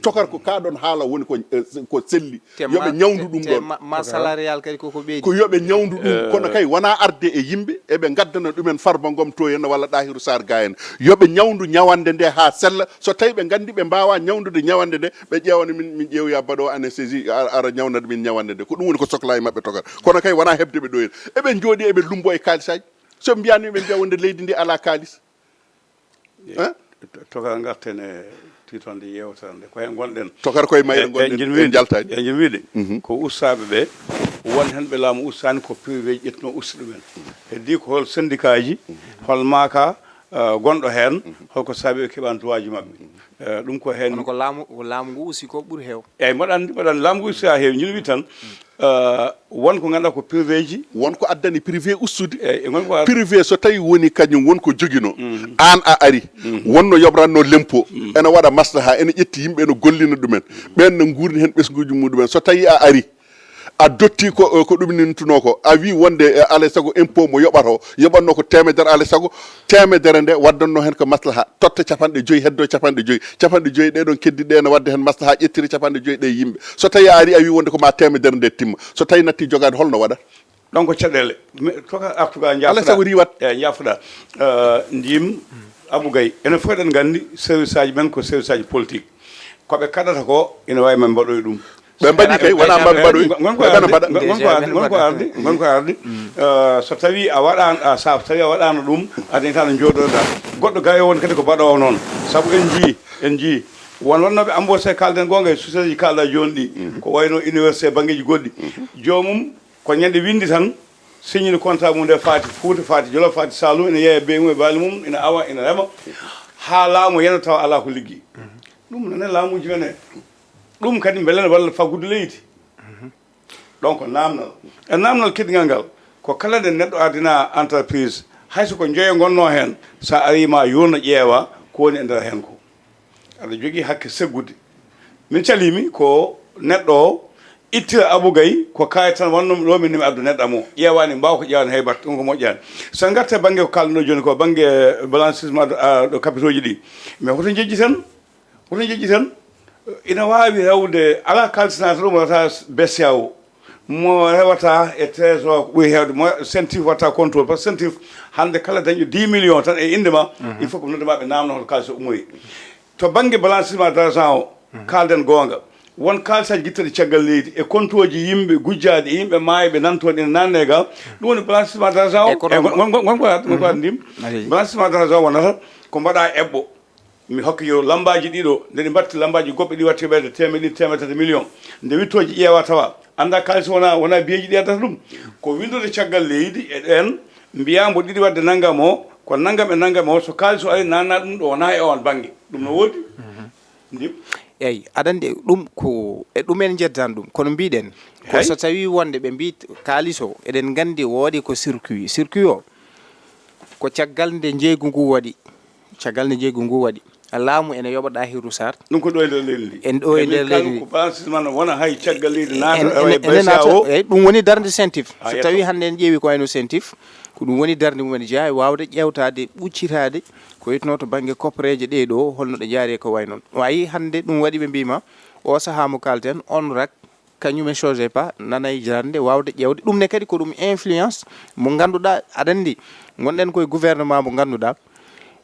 Tokar ko kaɗon haala woni ko, eh, ko selli. Yoɓe ñawndu ɗum ɗon. Masse salariale kadi koko ɓeydi. Ko yoɓe ñawndu ɗum. Kono kay wona arde e yimɓe, eɓe ngaddana ɗumen Farba Ngom to en walla Ɗahiru Sarr ga en. Yoɓe ñawndu ñawande nde haa sella. So tawi ɓe nganndi ɓe mbaawa ñawndude ñawande nde, ɓe ƴeewana min, min ƴeewoya baɗoowo anesthésie, a-, ara ñawnana min ñawande nde. Ko ɗum woni ko soklaa e maɓɓe tokar. Kono kay wonaa heɓde ɓe ɗo en. Eɓe njooɗi eɓe lummbo e kaalisaaji. So ɓe mbiyaani ɓe mbiya wonde leydi ndi alaa kaalis. Hein? To-, tokar ngarten e tiitonde yeewtere nde. Ko heen ngonɗen. Tokar koye mayre ngonɗen, en njaltaani. E jin wiide, ko ustaaɓe ɓe, won heen ɓe laamu ustaani, ko privé ƴettuno usti ɗumen. Heddii ko hol syndicat ji, hol maaka, eh, gonɗo heen, holko saabi ɓe keɓaani droit ji maɓɓe. Eh, ɗum ko heen. Kono ko laamu, ko laamu ngu usti ko ɓuri heew. Eeyi, mbaɗa anndi, mbaɗa anndi laamu ngu usti haa heewi. Ñin wi tan, eh, won ko ngannduɗaa ko privé ji. Won ko addani privé ustude. Eeyi, e ngon ko ar- Privé so tawi woni kañum won ko jogino. Aan a ari. Wonno yoɓranno lempo. Ene waɗa maslaha, ene ƴetti yimɓe, ene gollina ɗumen. Ɓeen ne nguurni heen ɓesnguuji muɗumen. So tawi a ari, a dotti ko, ko ɗum nintunoo ko. A wi wonde, eh, alay sago impôt mo yoɓato, yoɓatno ko teemedere, alay sago teemedere nde waddanno heen ko maslaha. Totta capanɗe joyi, heddo capanɗe joyi. Capanɗe joyi ɗe ɗon keddi ɗe ne wadde heen maslaha, ƴettiri capanɗe joyi ɗe yimɓe. So tawi a ari, a wi wonde ko ma teemedere nde timma. So tawi natti jogaade, holno waɗat? Ɗon ko caɗeele. Mi, toka artuga, alay sago riiwat. Eeyi, njaafuɗa. Eh, ndim, Abou Gaye, enen fof eɗen nganndi service aji men ko service aji politique. Ko ɓe kaɗata ko ina waawi men mbaɗoy ɗum. Ɓe mbaɗi kay, wona mbaɗi, mbaɗoy. Ngon ko arde, ngon ko arde, ngon ko arde. Eh, so tawi a waɗaano, a, so tawi a waɗaano ɗum, a dañtaano jooɗoɗa. Goɗɗo gayo won kadi ko mbaɗoowo noon. Sabu en njii, en njii. Won wonnooɓe embauché, kalden goonga, e société ji kalɗa jooni ɗi. Ko wayno université, banngeeji goɗɗi. Joomum ko ñande winndi tan, signini contrat mum nde faati Fuuta, faati Jolof, faati Saalum, ina yeeya bey mum e baali mum, ina awa, ina rema, haa laamu yana tawa alaa ko liggi. Ɗum nane laamuuji men he. Ɗum kadi mbele ne walla faggudu leydi. Ɗon ko naamnal. E naamnal kiɗngal ngal, ko kala nde neɗɗo ardina entreprise, hay so ko joyo ngonnoo heen, so a arii ma yuurna ƴeewa ko woni e nder heen ko. Aɗa jogii hakke seggude. Min caliimi ko neɗɗo o ittira Abou Gaye, ko kaye tan wannoo mi ɗo, min mi addu neɗɗo am o. Ƴeewaani mbaaw ko ƴeewaani hay batte, ɗum ko moƴƴaani. So en ngartii bannge ko kaalɗen ɗo jooni ko bannge blanchissement de, ah, de capitaux ji ɗi. Mais hoto njejjiten, hoto njejjiten. Ina waawi rewde, alaa kaalis naata ɗum wata B C E A O. Mo rewata e trésor ɓuri heewde, mo CENTIF watta contrôle, par ce que CENTIF hannde kala dañɗo dix millions tan e innde ma, il faut ko nodde ma ɓe naamno hoto kaalis o ummoyi. To bannge blanchissement d'argent o, kaalden goonga, won kaalisaaji guittuɗi caggal leydi e compte uji yimɓe gujjaaɗi e yimɓe maayɓe nantooɗi ene naatne e ga, ɗum woni blanchissement d'argent o. Eyi, ko ɗon. Ngon, ngon, ngon ko arde, ngon ko arde ndim. Blanchissement d'argent wonata ko mbaɗa eɓɓo. Mi hokki yo lambaaji ɗiɗo, nde ɗi mbatti lambaaji goɗɗi ɗi watti ɓeyde teemedde ɗiɗi, teemedde tati million. Nde wittooji ƴeewa tawa, annda kaalis wona, wona biyeeji ɗi addata ɗum. Ko winndude caggal leydi e ɗeen, mbiyaa mbo ɗiɗi waɗde nanngam o, ko nanngam e nanngam o, so kaalis o ari naatna ɗum ɗo wona e oon bannge. Ɗum no woodi? Ndim. Eyi, aɗa anndi ɗum ko, e ɗum en njeddan ɗum. Kono mbiɗen, ko so tawi wonde ɓe mbii kaalis o, eɗen nganndi woodi ko circuit. Circuit o, ko caggal nde njeeygu ngu waɗi. Caggal nde njeeygu ngu waɗi. Laamu ene yoɓa Ɗahiru Sar. Ɗum ko ɗo e nder leydi ndi. En ɗo e nder leydi ndi. Ko balancement wona hay caggal leydi naata e besa o. Eyyi, ɗum woni darde sentif. So tawi hannde en ƴeewi ko wayno sentif, ko ɗum woni darde mumen jeyaa e waawde ƴeewtaade, ɓuccitaade ko yetnoo to bannge koppareeje ɗee ɗo, holno ɗe njaari e ko wayi noon. Wayi hannde ɗum waɗi ɓe mbiima o sahaa mo kaalten, on rak, kañum e sojepa nanay jarnde waawde ƴeewde ɗum ne kadi ko ɗum influence mo ngannduɗaa aɗa anndi ngonɗen koye gouvernement mo ngannduɗaa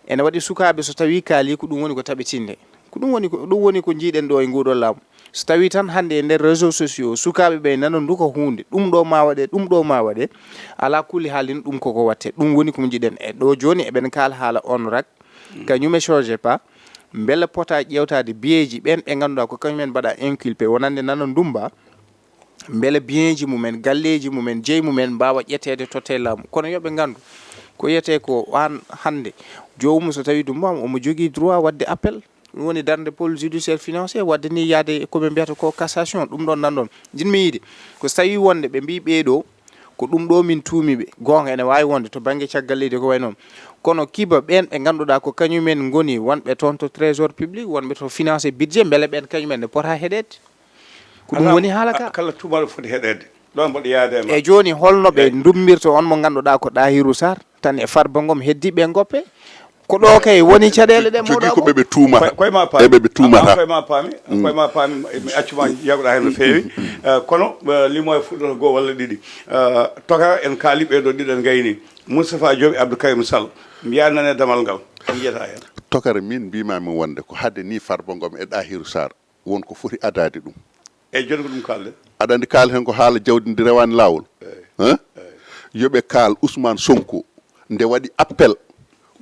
ene waɗi sukaaɓe so tawii kaalii ko ɗum woni ko taɓitinde ko ɗum woni ko ɗum woni ko njiiɗen ɗo e nguuɗo laamu so tawii tan hannde e nder réseau sociaux sukaaɓe ɓe nana nduka huunde ɗum ɗo ma waɗe ɗum ɗo ma waɗe alaa kulli haalin ɗum koko watte ɗum woni ko njiɗen e ɗo jooni eɓen kaala haala on rak kañum e sojepa mbele pota ƴeewtaade biyeeji ɓeen ɓe ngannduɗaa ko kañum en mbaɗa inculpé wonande nana ndumba mbele bienji mumen galleeji mumen jeyi mumen mbaawa ƴetteede totte laamu kono yo ɓe nganndu ko wiyetee ko aan hannde joomum so tawii dumbam omo jogii droit waɗde appel ɗum woni darnde pôle judiciaire financier waɗde ni yahde ko ɓe mbiyata ko cassation ɗum ɗon nan ɗon njiɗmi yiide ko so tawii wonde ɓe mbii ɓee ɗo ko ɗum ɗo min tuumi ɓe goonga ene waawi wonde to bannge caggal leydi ko wayi noon kono kiba ɓeen ɓe ngannduɗaa ko kañumen ngoni wonɓe toon to trésor public wonɓe to finance et budget mbele ɓeen kañumen ne pota heɗeede ko ɗum woni haala ka kala tuumaɗo foti heɗeede ɗon mboɗo yaade ma e jooni holno ɓe ndumbirta on mo ngannduɗaa ko ɗahiru sar tan e farba ngom heddi ɓe goppe ko ɗo kay woni caɗeele ɗe mawɗo jogii ko ɓe ɓe tuumata koyma paami eɓe ɓe tuumata koyma paami mm. koyma paami mi accuma yaguɗa heen no feewi mm. eh, kono eh, limo e fuɗɗoto goo walla ɗiɗi eh, toka en kaali ɓe ɗo ɗiɗen gayni moustapha jooɓi abdou karim sall mbiya nane damal ngal ko mbiyata heen tokara min mbimami wonde ko hade ni farba ngom e ɗahiru sar won ko foti adaade ɗum. Eyi, jooni ko ɗum kaalɗen. Aɗa anndi kaal heen ko haala jawdi ndi rewaani laawol. Eyi. Eyi. Yo ɓe kaal Ousmane Sonko nde waɗi appel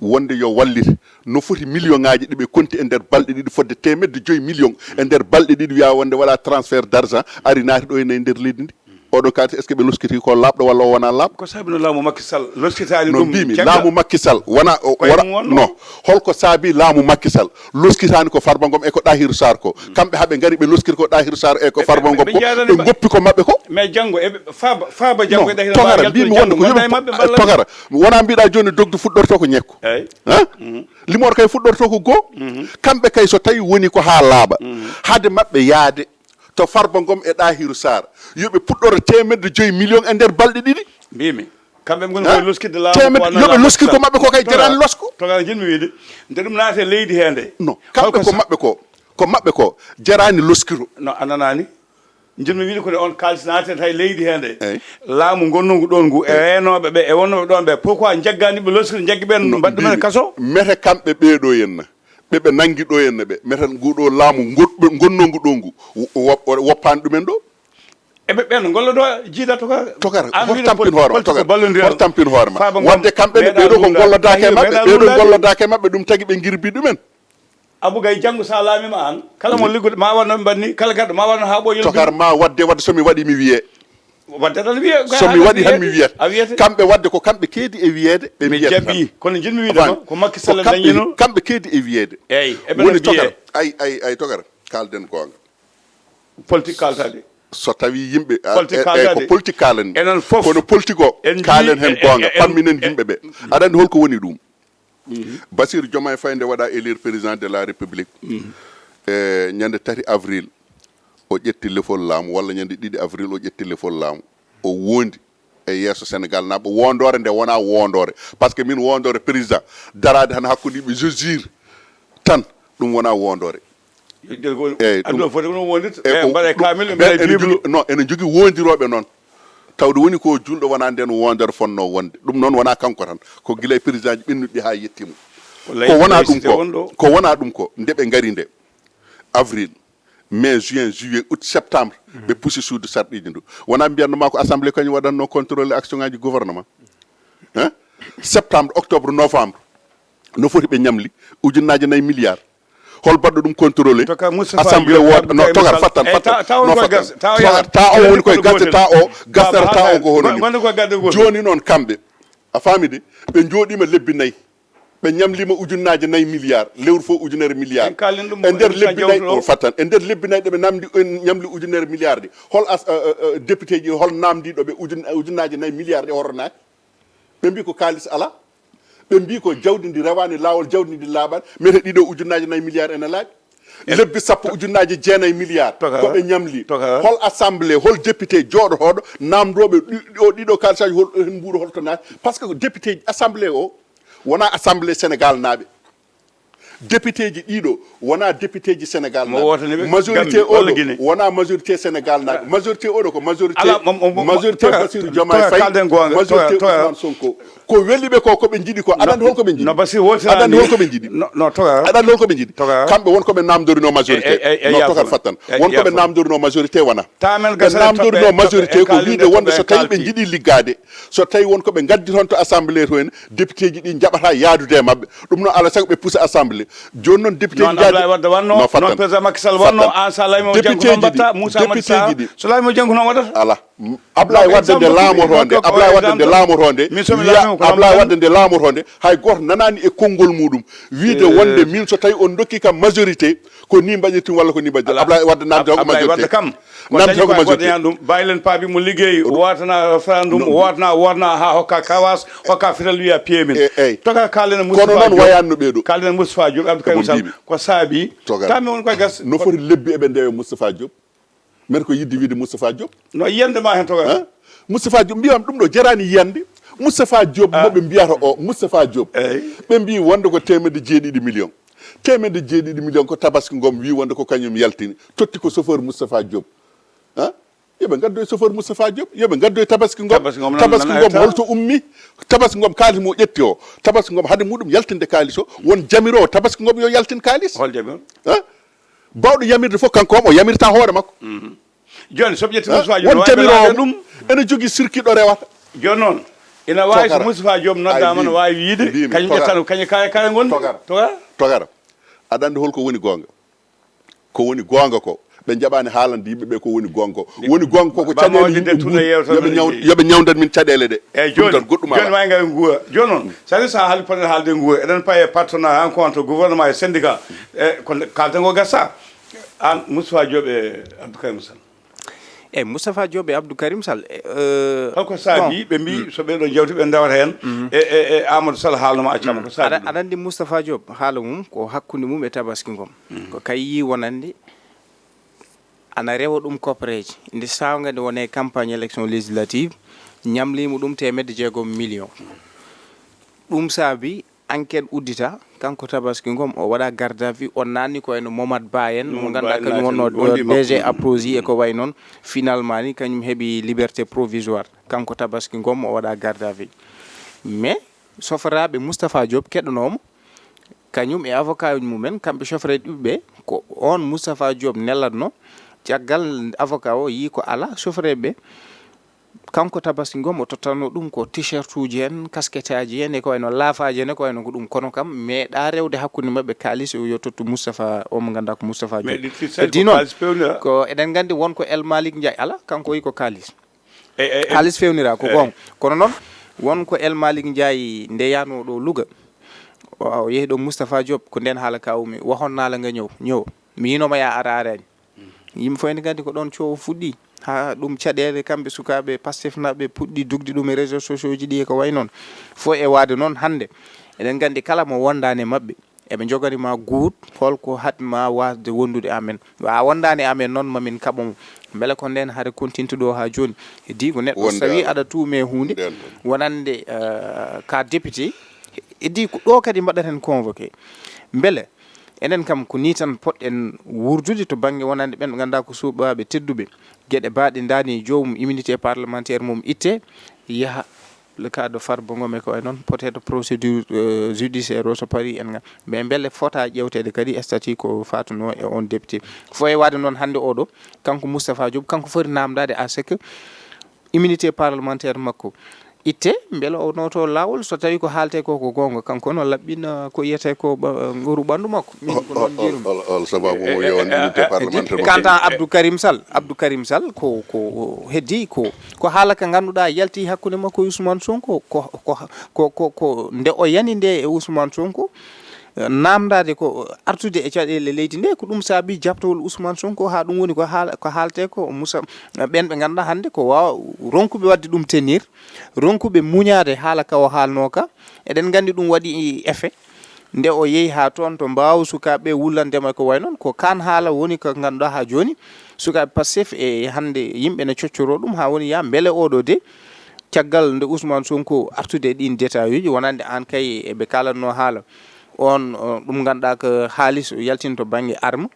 wonde yo wallit no foti milliyoŋaaji ɗi ɓe konti e nder balɗe ɗiɗi fodde teemedde joyi million e nder balɗe ɗiɗi wiya wonde waɗa transfert d' argent ari naati ɗo ene e nder leydi ndi. Oɗo kaalis est ce que ɓe loskiti ko laaɓɗo walla o wona laaɓɗo? Ko sabino laamu Makky Sall loskitaani ɗum. No mbimi laamu Makky Sall wona wona no holko saabi laamu Makky Sall loskitaani ko Farba Ngom e ko Ɗahiru Sarr ko kamɓe haɓe ngari ɓe loskiri ko Ɗahiru Sarr e ko Farba Ngom ko ɓe goppi ko maɓɓe ko. Mais janngo eɓe faaba faaba janngo e Ɗahiru Sarr togara mbimi wonde ko yoɓe togara wona mbiɗa jooni dogdu fuɗɗorto ko ñekko. Eyi. Limoor kay fuɗɗorto ko goo. Kamɓe kay so tawi woni ko haa laaɓa hade maɓɓe yaade. To Farba Ngom e Ɗahiru Sarr yo ɓe puɗɗoro teemedde joyi million e nder balɗe ɗiɗi. Mbimi kamɓe ɓe ngoni koye loskirde laamu teemedde yo ɓe loskir ko maɓɓe ko kay jarani losko. Togara jinmi wiide nde ɗum naate leydi he nde. No kamɓe ko maɓɓe ko ko maɓɓe ko jarani loskiro. No a nanani jinmi wiide ko nde on kaalis naate tawi leydi he nde. Laamu gonnongu ɗon ngu e reenooɓe ɓe e wonnooɓe ɗon ɓe pourquoi jaggani ɓe loskir jaggi ɓen mbaɗ ɗumen kaso. Mete kamɓe ɓeeɗo henna. Ɓe ɓe nanngi ɗo henne ɓe meten nguɗo laamu goɗɗo gonnongu ɗo ngu woppaani ɗumen ɗo. Eɓe ɓen gollodo jiida tokara. Tokara hortampin hoore ma tokara hortampin hoore ma wadde kamɓe ne ɓeɗo ko gollodake maɓɓe ɓeɗo gollodake maɓɓe ɗum tagi ɓe girbi ɗumen. Abou Gaye janngo sa laamima an kala mo liggude ma wanno ɓe mbanni kala garɗo ma wanno ha ɓoyol. Tokar ma wadde wadde somi waɗi mi wiye. Wadde tan wiye so mi waɗi tan mi wiyat kamɓe wadde ko kamɓe keedi e wiyeede ɓe mi jaɓi kono jinmi wiide ko makki sall dañino kamɓe keedi e wiyeede eyi eɓe woni tokar ay ay ay tokar kalden goonga politique kaltade so tawi yimɓe politique kaltade ko politique kalani enen fof kono politique o kaalen hen goonga pamminen yimɓe ɓe aɗa andi holko woni ɗum Bassirou Diomaye Faye nde waɗa élire président de la république e ñande tati avril o ƴetti lefol laamu walla ñande ɗiɗi avril o ƴetti lefol laamu o wondi e yeeso Sénégal naɓe wondore nde wona wondore par ce que min wondore président darade tan hakkude ɓe josir tan ɗum wona wondore eyyi ɗum foti ɗum wondirta ɓe mbaɗa kamil ɓe mbaɗa jiblo non ene jogui wondiroɓe noon tawde woni ko julɗo wona nden wondere fonno wonde ɗum noon wona kanko tan ko guila e président ji ɓennuɗi ha yettima ko wona ɗum ko ko wona ɗum ko nde ɓe gari nde avril mai juin juillet août septembre ɓe pusi suudu sarɗiji ndu wona mbiyatnoma ko assemblée kañum waɗatno contrôle action ngaji gouvernement hein septembre octobre novembre no foti ɓe ñamli ujunnaji nayyi milliard hol baɗɗo ɗum contrôlé assemblée wooda no togar fattan fattan ta on woni koye gasde ta o gasdata ta o ko hono ni joni noon kamɓe a faami de ɓe jooɗima lebbi nayyi ɓe ñamlima ujunnaji nayyi milliard lewru fof ujunere milliard e nder lebbi nayyi o fattan e nder lebbi nayyi ɗeɓe namdi ñamli ujunere milliard ɗi hol député ji hol namdiɗo ɓe ujunnaji nayyi milliard ɗi horronaki ɓe mbi ko kalis ala Ɓe mbii ko jawdi ndi rewaani laawol, jawdi ndi laaɓaani. Mete ɗiɗo ujunnaaje nayi milliard ene laaɓi. Lebbi sappo ujunnaaje jeenayi milliard. Ko ɓe ñamli. Hol assemblée, hol député jooɗotooɗo naamndooɓe ɗi-, o ɗiɗo kaalisaaji, hol hen mbuuru, hol to naati? Parce que député assemblée o wonaa assemblée Sénégal naaɓe. Député ji ɗiɗo wonaa député ji Sénégal naaɓe. Majorité oɗo wonaa majorité Sénégal naaɓe. Majorité oɗo ko majorité, majorité Bassirou Diomaye Faye, majorité Ousmane Sonko. Ko weli ɓe ko, ko ɓe njiɗi ko. Aɗa anndi hol ko ɓe njiɗi? No Bassirou wootiraani. Aɗa anndi hol ko ɓe njiɗi? No, no, Toga. Aɗa anndi hol ko ɓe njiɗi? Toga. Kamɓe won ko ɓe naamndorino majorité. No, Toga, fattan. Won ko ɓe naamndorino majorité wona. Ɓe naamndorino majorité ko wiide wonde so tawi ɓe njiɗi liggaade, so tawi won ko ɓe ngaddi toon to assemblée to en, député ji ɗi njaɓata yaadude e maɓɓe. Ɗum noon, alaa sago ɓe pusa assemblée. Jooni noon, député ji njaadi. Ablaye Wade wanno, non, président Macky Sall wanno, aan so a laamii mo janngo noon mbaɗta, Moussa Madi Sarr so laamii mo janngo noon waɗata. Alaa. Ablaye Wadde nde laamoto nde, Ablaye Wadde nde laamoto nde, Ablaye Wadde nde laamoto nde, hay gooto nanaani e konngol muɗum wiide wonde min so tawi on ndokki kam majorité, ko ni mbaɗirtin walla ko ni mbaɗirtin. Ablaye Wadde namdi tan ko majorité. Namdi tan ko majorité. Ɗum bàyyi leen paa bi mu liggéey, waatana référendum, waatana, waatana haa hokka kawas, hokka fital wiya piye min. Toga kaalen Moustapha Diop. Kono noon wayanno ɓeeɗo. Kaalen Moustapha Diop, Abdou Karim Sall, ko saabi. Tami won koye gas. No foti lebbi eɓe ndewa Moustapha Diop. Mbeɗa ko yiɗde wiide Moustapha Diop. No yiyande ma heen, Toga? Moustapha Diop, mbiyam ɗum ɗo jaraani yiyande. Moustapha Diop mo ɓe mbiyata o, Moustapha Diop. Ɓe mbii wonde ko teemedde jeeɗiɗi million. Teemedde jeeɗiɗi million ko Tabaski Ngom wii wonde ko kañum yaltini. Totti ko chauffeur Moustapha Diop. Yo ɓe ngaddoy chauffeur Moustapha Diop, yo ɓe ngaddoy Tabaski Ngom. Tabaski Ngom holto ummi? Tabaski Ngom kaalis mo ƴetti o. Tabaski Ngom hade muɗum yaltinde kaalis o, won jamiroowo Tabaski Ngom yo yaltin kaalis. Hol jamiro? Baawɗo yamirde fof, kanko omo yamirta hoore makko. Jooni, so ɓe ƴetti Moustapha Diop, won jamiroowo ɗum ene jogii circuit ɗo rewata. Jooni noon, ina waawi so Moustapha Diop noddaama, no waawi wiyde, kañum ƴettan, kañum kare, kare ngonɗi. Togar. Togar. Aɗa anndi hol ko woni goonga? Ko woni goonga ko, ɓe njaɓaani haalande yimɓe ɓe ko woni goonga ko. Woni goonga ko, ko caɗeele yimɓe mbuuɗi. Yo ɓe ñaw-, yo ɓe ñawndan min caɗeele ɗe. Eeyi, jooni, jooni maa en ngaw e nguura. Jooni noon, so a, so a haali, poɗɗen haalde nguura, eɗen payi e patronat, rencontre gouvernement e syndicat. E ko nde kaalten ko gasa. Aan, Moustapha Diop e Abdou Karim Sall. Eeyi, Moustapha Diop e Abdou Karim Sall, e, euh, holko saabi ɓe mbii so ɓee ɗoo njawti ɓe ndewata heen? E, e, e Amadou Sall haalno ma accama, ko saabi ɗum? Aɗa anndi Moustapha Diop, haala mum ko hakkunde mum e Tabaski Ngom. Ko kay yii wonande ana rewa ɗum koppareeje. Nde saawnga nde woni e campagne élection législative, ñamliima ɗum teemedde jeegom million. Ɗum saabi enquête uddita, kanko Tabaski Ngom, o waɗa garde à vue, o naatni ko wayno Momad Ba en, mo ngannduɗaa kañum wonno D G Aprosi e ko wayi noon. Finalement ni, kañum heɓi liberté provisoire. Kanko Tabaski Ngom, o waɗa garde à vue. Mais soforaaɓe Moustapha Diop keɗanoomo, kañum e avocat uji mumen, kamɓe soforaaɓe ɓe, ko on Moustapha Diop nelatno. Caggal avocat o yii ko alaa, soforaaɓe ɓe, kanko Tabaski Ngom o tottanno ɗum ko t-shirt uji en, casquette aji en, e ko wayno laafaaji en, e ko wayno ko ɗum. Kono kam meeɗa rewde hakkunde maɓɓe kaalis o yo tottu Moustapha, o mo ngannduɗaa ko Moustapha Diop. Heddi noon, ko eɗen nganndi won ko El Malick Ndiaye, alaa, kanko o yii ko kaalis. Kaalis fewnira, ko goonga. Kono noon, won ko El Malick Ndiaye nde yahnoo ɗo Louga, o yehi ɗo Moustapha Diop, ko ndeen haala ka ummi, waxoon naa la nga ñëw, ñëw. Mi yiinoo ma yaa ara, araani. Yimɓe fof ene nganndi ko ɗoon coow fuɗɗi. Haa ɗum caɗeele, kamɓe sukaaɓe Pastef naaɓe puɗɗi dugde ɗum e réseaux sociaux ji ɗi e ko wayi noon. Fof e waade noon hannde, eɗen nganndi kala mo wondaani e maɓɓe, eɓe njogani ma guut, holko haɗi ma waasde wondude e amen. Wa a wondaani e amen noon, ma min kaɓo mo. Mbele ko ndeen hare kontintuɗo haa jooni? Heddi ko neɗɗo, so tawi aɗa tuume huunde wonande, eh, ka député, heddi ko ɗo kadi mbaɗaten convoqué. Mbele enen kam ko nii tan potɗen wuurdude to bannge wonande ɓen ɓe ngannduɗaa ko suɓaaɓe tedduɓe. Geɗe baaɗe ndaani e joomum immunité parlementaire mum itte, yaha le cas de Farba Ngom e ko wayi noon, peut-être procédure, euh, judiciaire o so parii en nga. Mais mbele fota ƴeewteede kadi statut ko faatunoo e on député? Fof e waade noon hannde oɗo, kanko Moustapha Diop, kanko foti naamndaade à ce que immunité parlementaire makko itte, mbele o nooto laawol, so tawi ko haalte ko ko goonga, kanko no laɓɓina ko yiyete ko ɓa-, nguru ɓanndu makko. Min ko noon njiirumi. Hol, hol, hol sababu mo yo on unité parlementaire mo? Kanta Abdou Karim Sall, Abdou Karim Sall ko, ko heddi ko, ko haala ka ngannduɗaa yalti hakkunde makko e Ousmane Sonko, ko, ko, ko, ko, ko nde o yani nde e Ousmane Sonko, Namdaade ko artude e caɗeele leydi nde, ko ɗum saabi jaɓtowol Ousmane Sonko, haa ɗum woni ko haal-, ko haalte ko. Moussa, ɓen ɓe ngannduɗaa hannde ko waawa ronkuɓe waɗde ɗum tenir, ronkuɓe muñaade haala ka o haalnoo ka. Eɗen nganndi ɗum waɗi effet. Nde o yehi haa toon to mbaaw sukaaɓe wullande ma ko wayi noon, ko kaan haala woni ko ngannduɗaa haa jooni. Sukaaɓe Pastef e hannde yimɓe ne coccoroo ɗum haa woni yaa mbele oɗo de, caggal nde Ousmane Sonko artude e ɗiin détail uji, wonande aan kay eɓe kaalatnoo haala, on, on ɗum ngannduɗaa ko haalis o yaltini to bannge arme,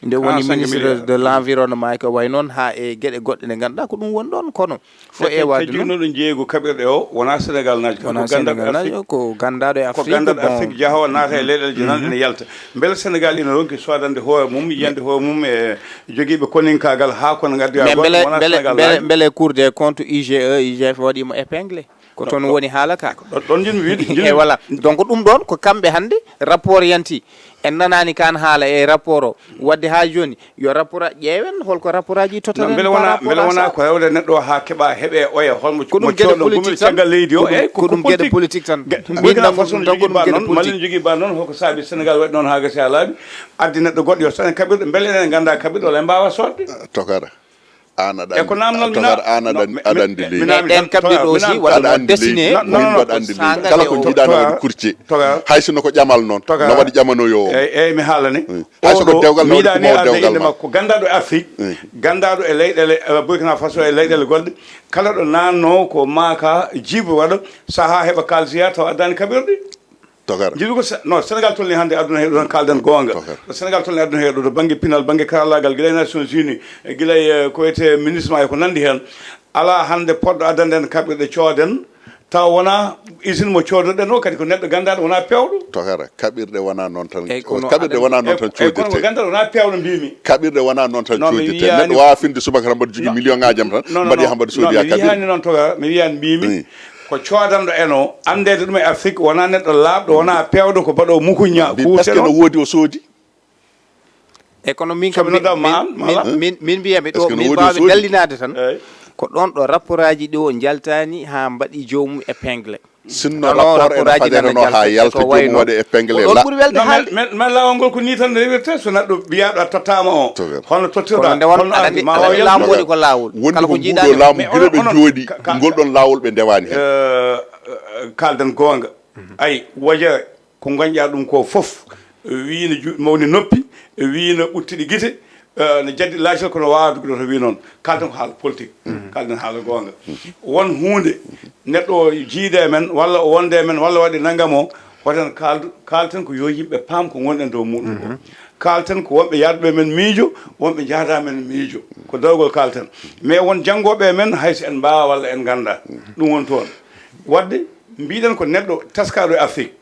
nde woni ministre de l'environnement e ko wayi noon, haa e geɗe goɗɗe ɗe ngannduɗaa ko ɗum woni ɗoon, kono fo e waade noon. Jogiiɗo jeeygu kaɓirɗe o wonaa Senegal naajo, ko ganndaɗo Afrique, ko ganndaɗo e Afrique, bon. Afrique, jaha o naata e leyɗeele jananɗe, mhm, ene yalta. Mbele Senegal ina ronki soodande hoore mum, yiyande hoore mum e jogiiɓe koninkaagal haa kono ngaddoya goɗɗo, mbele, wonaa mbele, Senegal mbele, naajo. Mbele Cour des comptes, I G E, I G F waɗi mo épinglé? Ko toon woni haala ka. Ɗon, ɗon njiɗmi wiide, njiɗmi. E voilà. Donc ɗum ɗoon ko kamɓe hannde rapport yanti. En nanaani kaan haala e rapport o. Wadde haa jooni, yo rapport aji ƴeewen, holko rapport aji tottata en par rapport à ça. Mbele wonaa ko rewde neɗɗo o haa keɓa, heɓe oya, holmo, ko ɗum geɗe politique tan, caggal leydi o, ko ɗum, eyi, ko, ko ɗum geɗe politique tan. Burkina Faso no jogii ba noon, Mali no jogii ba noon, holko saabi Senegal waɗi noon haa gasi haa laaɓi, addi neɗɗo goɗɗo yo soɗen kaɓirɗe, mbele enen ngannda kaɓirɗe walla en mbaawa soodde. Tokara. Aan aɗa anndi. E ko namdal mi na-, Tokar, aan aɗa anndi leydi. Ɗen kaɓirɗe aussi, walla aɗa anndi leydi. Min mbaɗa anndi leydi. Kala ko njiiɗaa no waɗi courtier. Hay sinno ko ƴamal noon. No waɗi ƴamanoyo o. Eyi, eyi, mi haalane. Hay so ko dewgal no waɗi kuɓoowo dewgal ma. Ko ganndaɗo e Afrique, ganndaɗo e leyɗeele, eh, Burkina Faso e leyɗeele goɗɗe. Kala ɗo naatnoo ko maaka jiibo waɗa, sahaa heɓa kaalisiya tawa addaani kaɓirɗe. Tokara. Jiɗi ko Se-, no Senegal tolni hannde aduna he ɗo, tan kaalden goonga. Tokara. Ɗo Senegal tolni aduna he ɗo, to bannge pinal, bannge karallaagal, gila e Nations Unies, e gila e, eh, ko wiyetee MINUSMA e ko nanndi heen. Alaa hannde poɗɗo addande en kaɓirɗe cooden, tawa wonaa usine mo coodoɗen o, kadi ko neɗɗo ganndaɗo, wonaa peewɗo. Tokara, kaɓirɗe wonaa noon tan. Eyi, kono kaɓirɗe wonaa noon tan cooddirtee. Eyi, kono ko ganndaɗo, wonaa peewɗo mbiymi. Kaɓirɗe wonaa noon tan cooddirtee. Neɗɗo waawaa finde subaka tan mbaɗa jogii million ŋaaji am tan, mbaɗi haa mbaɗa soodi haa kaɓirɗe. Non, mi wiyaani noon, Tokara, mi wiyaani mbiymi. Ko coodanɗo en o, anndeede ɗum e Afrique, wonaa neɗɗo laaɓɗo, wonaa peewɗo, ko baɗoowo mukuña, kuuseɗo. Est-ce que no woodi o soodi? E kono min kam, min, min, min, min mbiyami ɗo, min mbaawi dallinaade tan. Eyi. Ko ɗoon ɗo rapport aji ɗi o njaltaani haa mbaɗi joomum épingle. Sinno rapport ene fadeteno haa yalta, joomum waɗa épingle. Ko ɗoon ɓuri welde haalde. Men, men laawol ngol ko nii tan rewirta, so neɗɗo mbiyaaɗo a tottaama o. Hono tottirɗa, kono nde won, aɗa anndi, ma o yaltu. Laamu woni ko laawol. Kala ko njiiɗaa. Wonde ko nguɗo laamu, gila ɓe njooɗi, ngol ɗoon laawol ɓe ndewaani heen. Eh, eh, kaalden goonga. Ayi, wojere, ko ngoñɗaa ɗum ko fof, wii no ju-, mawni noppi, wii no ɓuttiɗi gite, eh, no jaddi laacel, kono waawaa dugude to wii noon. Kaalten ko haala politique. Kaalten haala goonga. Won huunde, neɗɗo o jiide e men, walla o wonde e men, walla waɗi nanngam o, woten kaaldu-, kaalten ko yo yimɓe paam ko ngonɗen dow muuɗum ko. Kaalten ko wonɓe yahduɓe men miijo, wonɓe njahdaa men miijo. Ko dawgol kaalten. Mais won janngooɓe e men, hay so en mbaawaa walla en nganndaa. Ɗum woni toon. Waɗde, mbiɗen ko neɗɗo teskaaɗo e Afrique.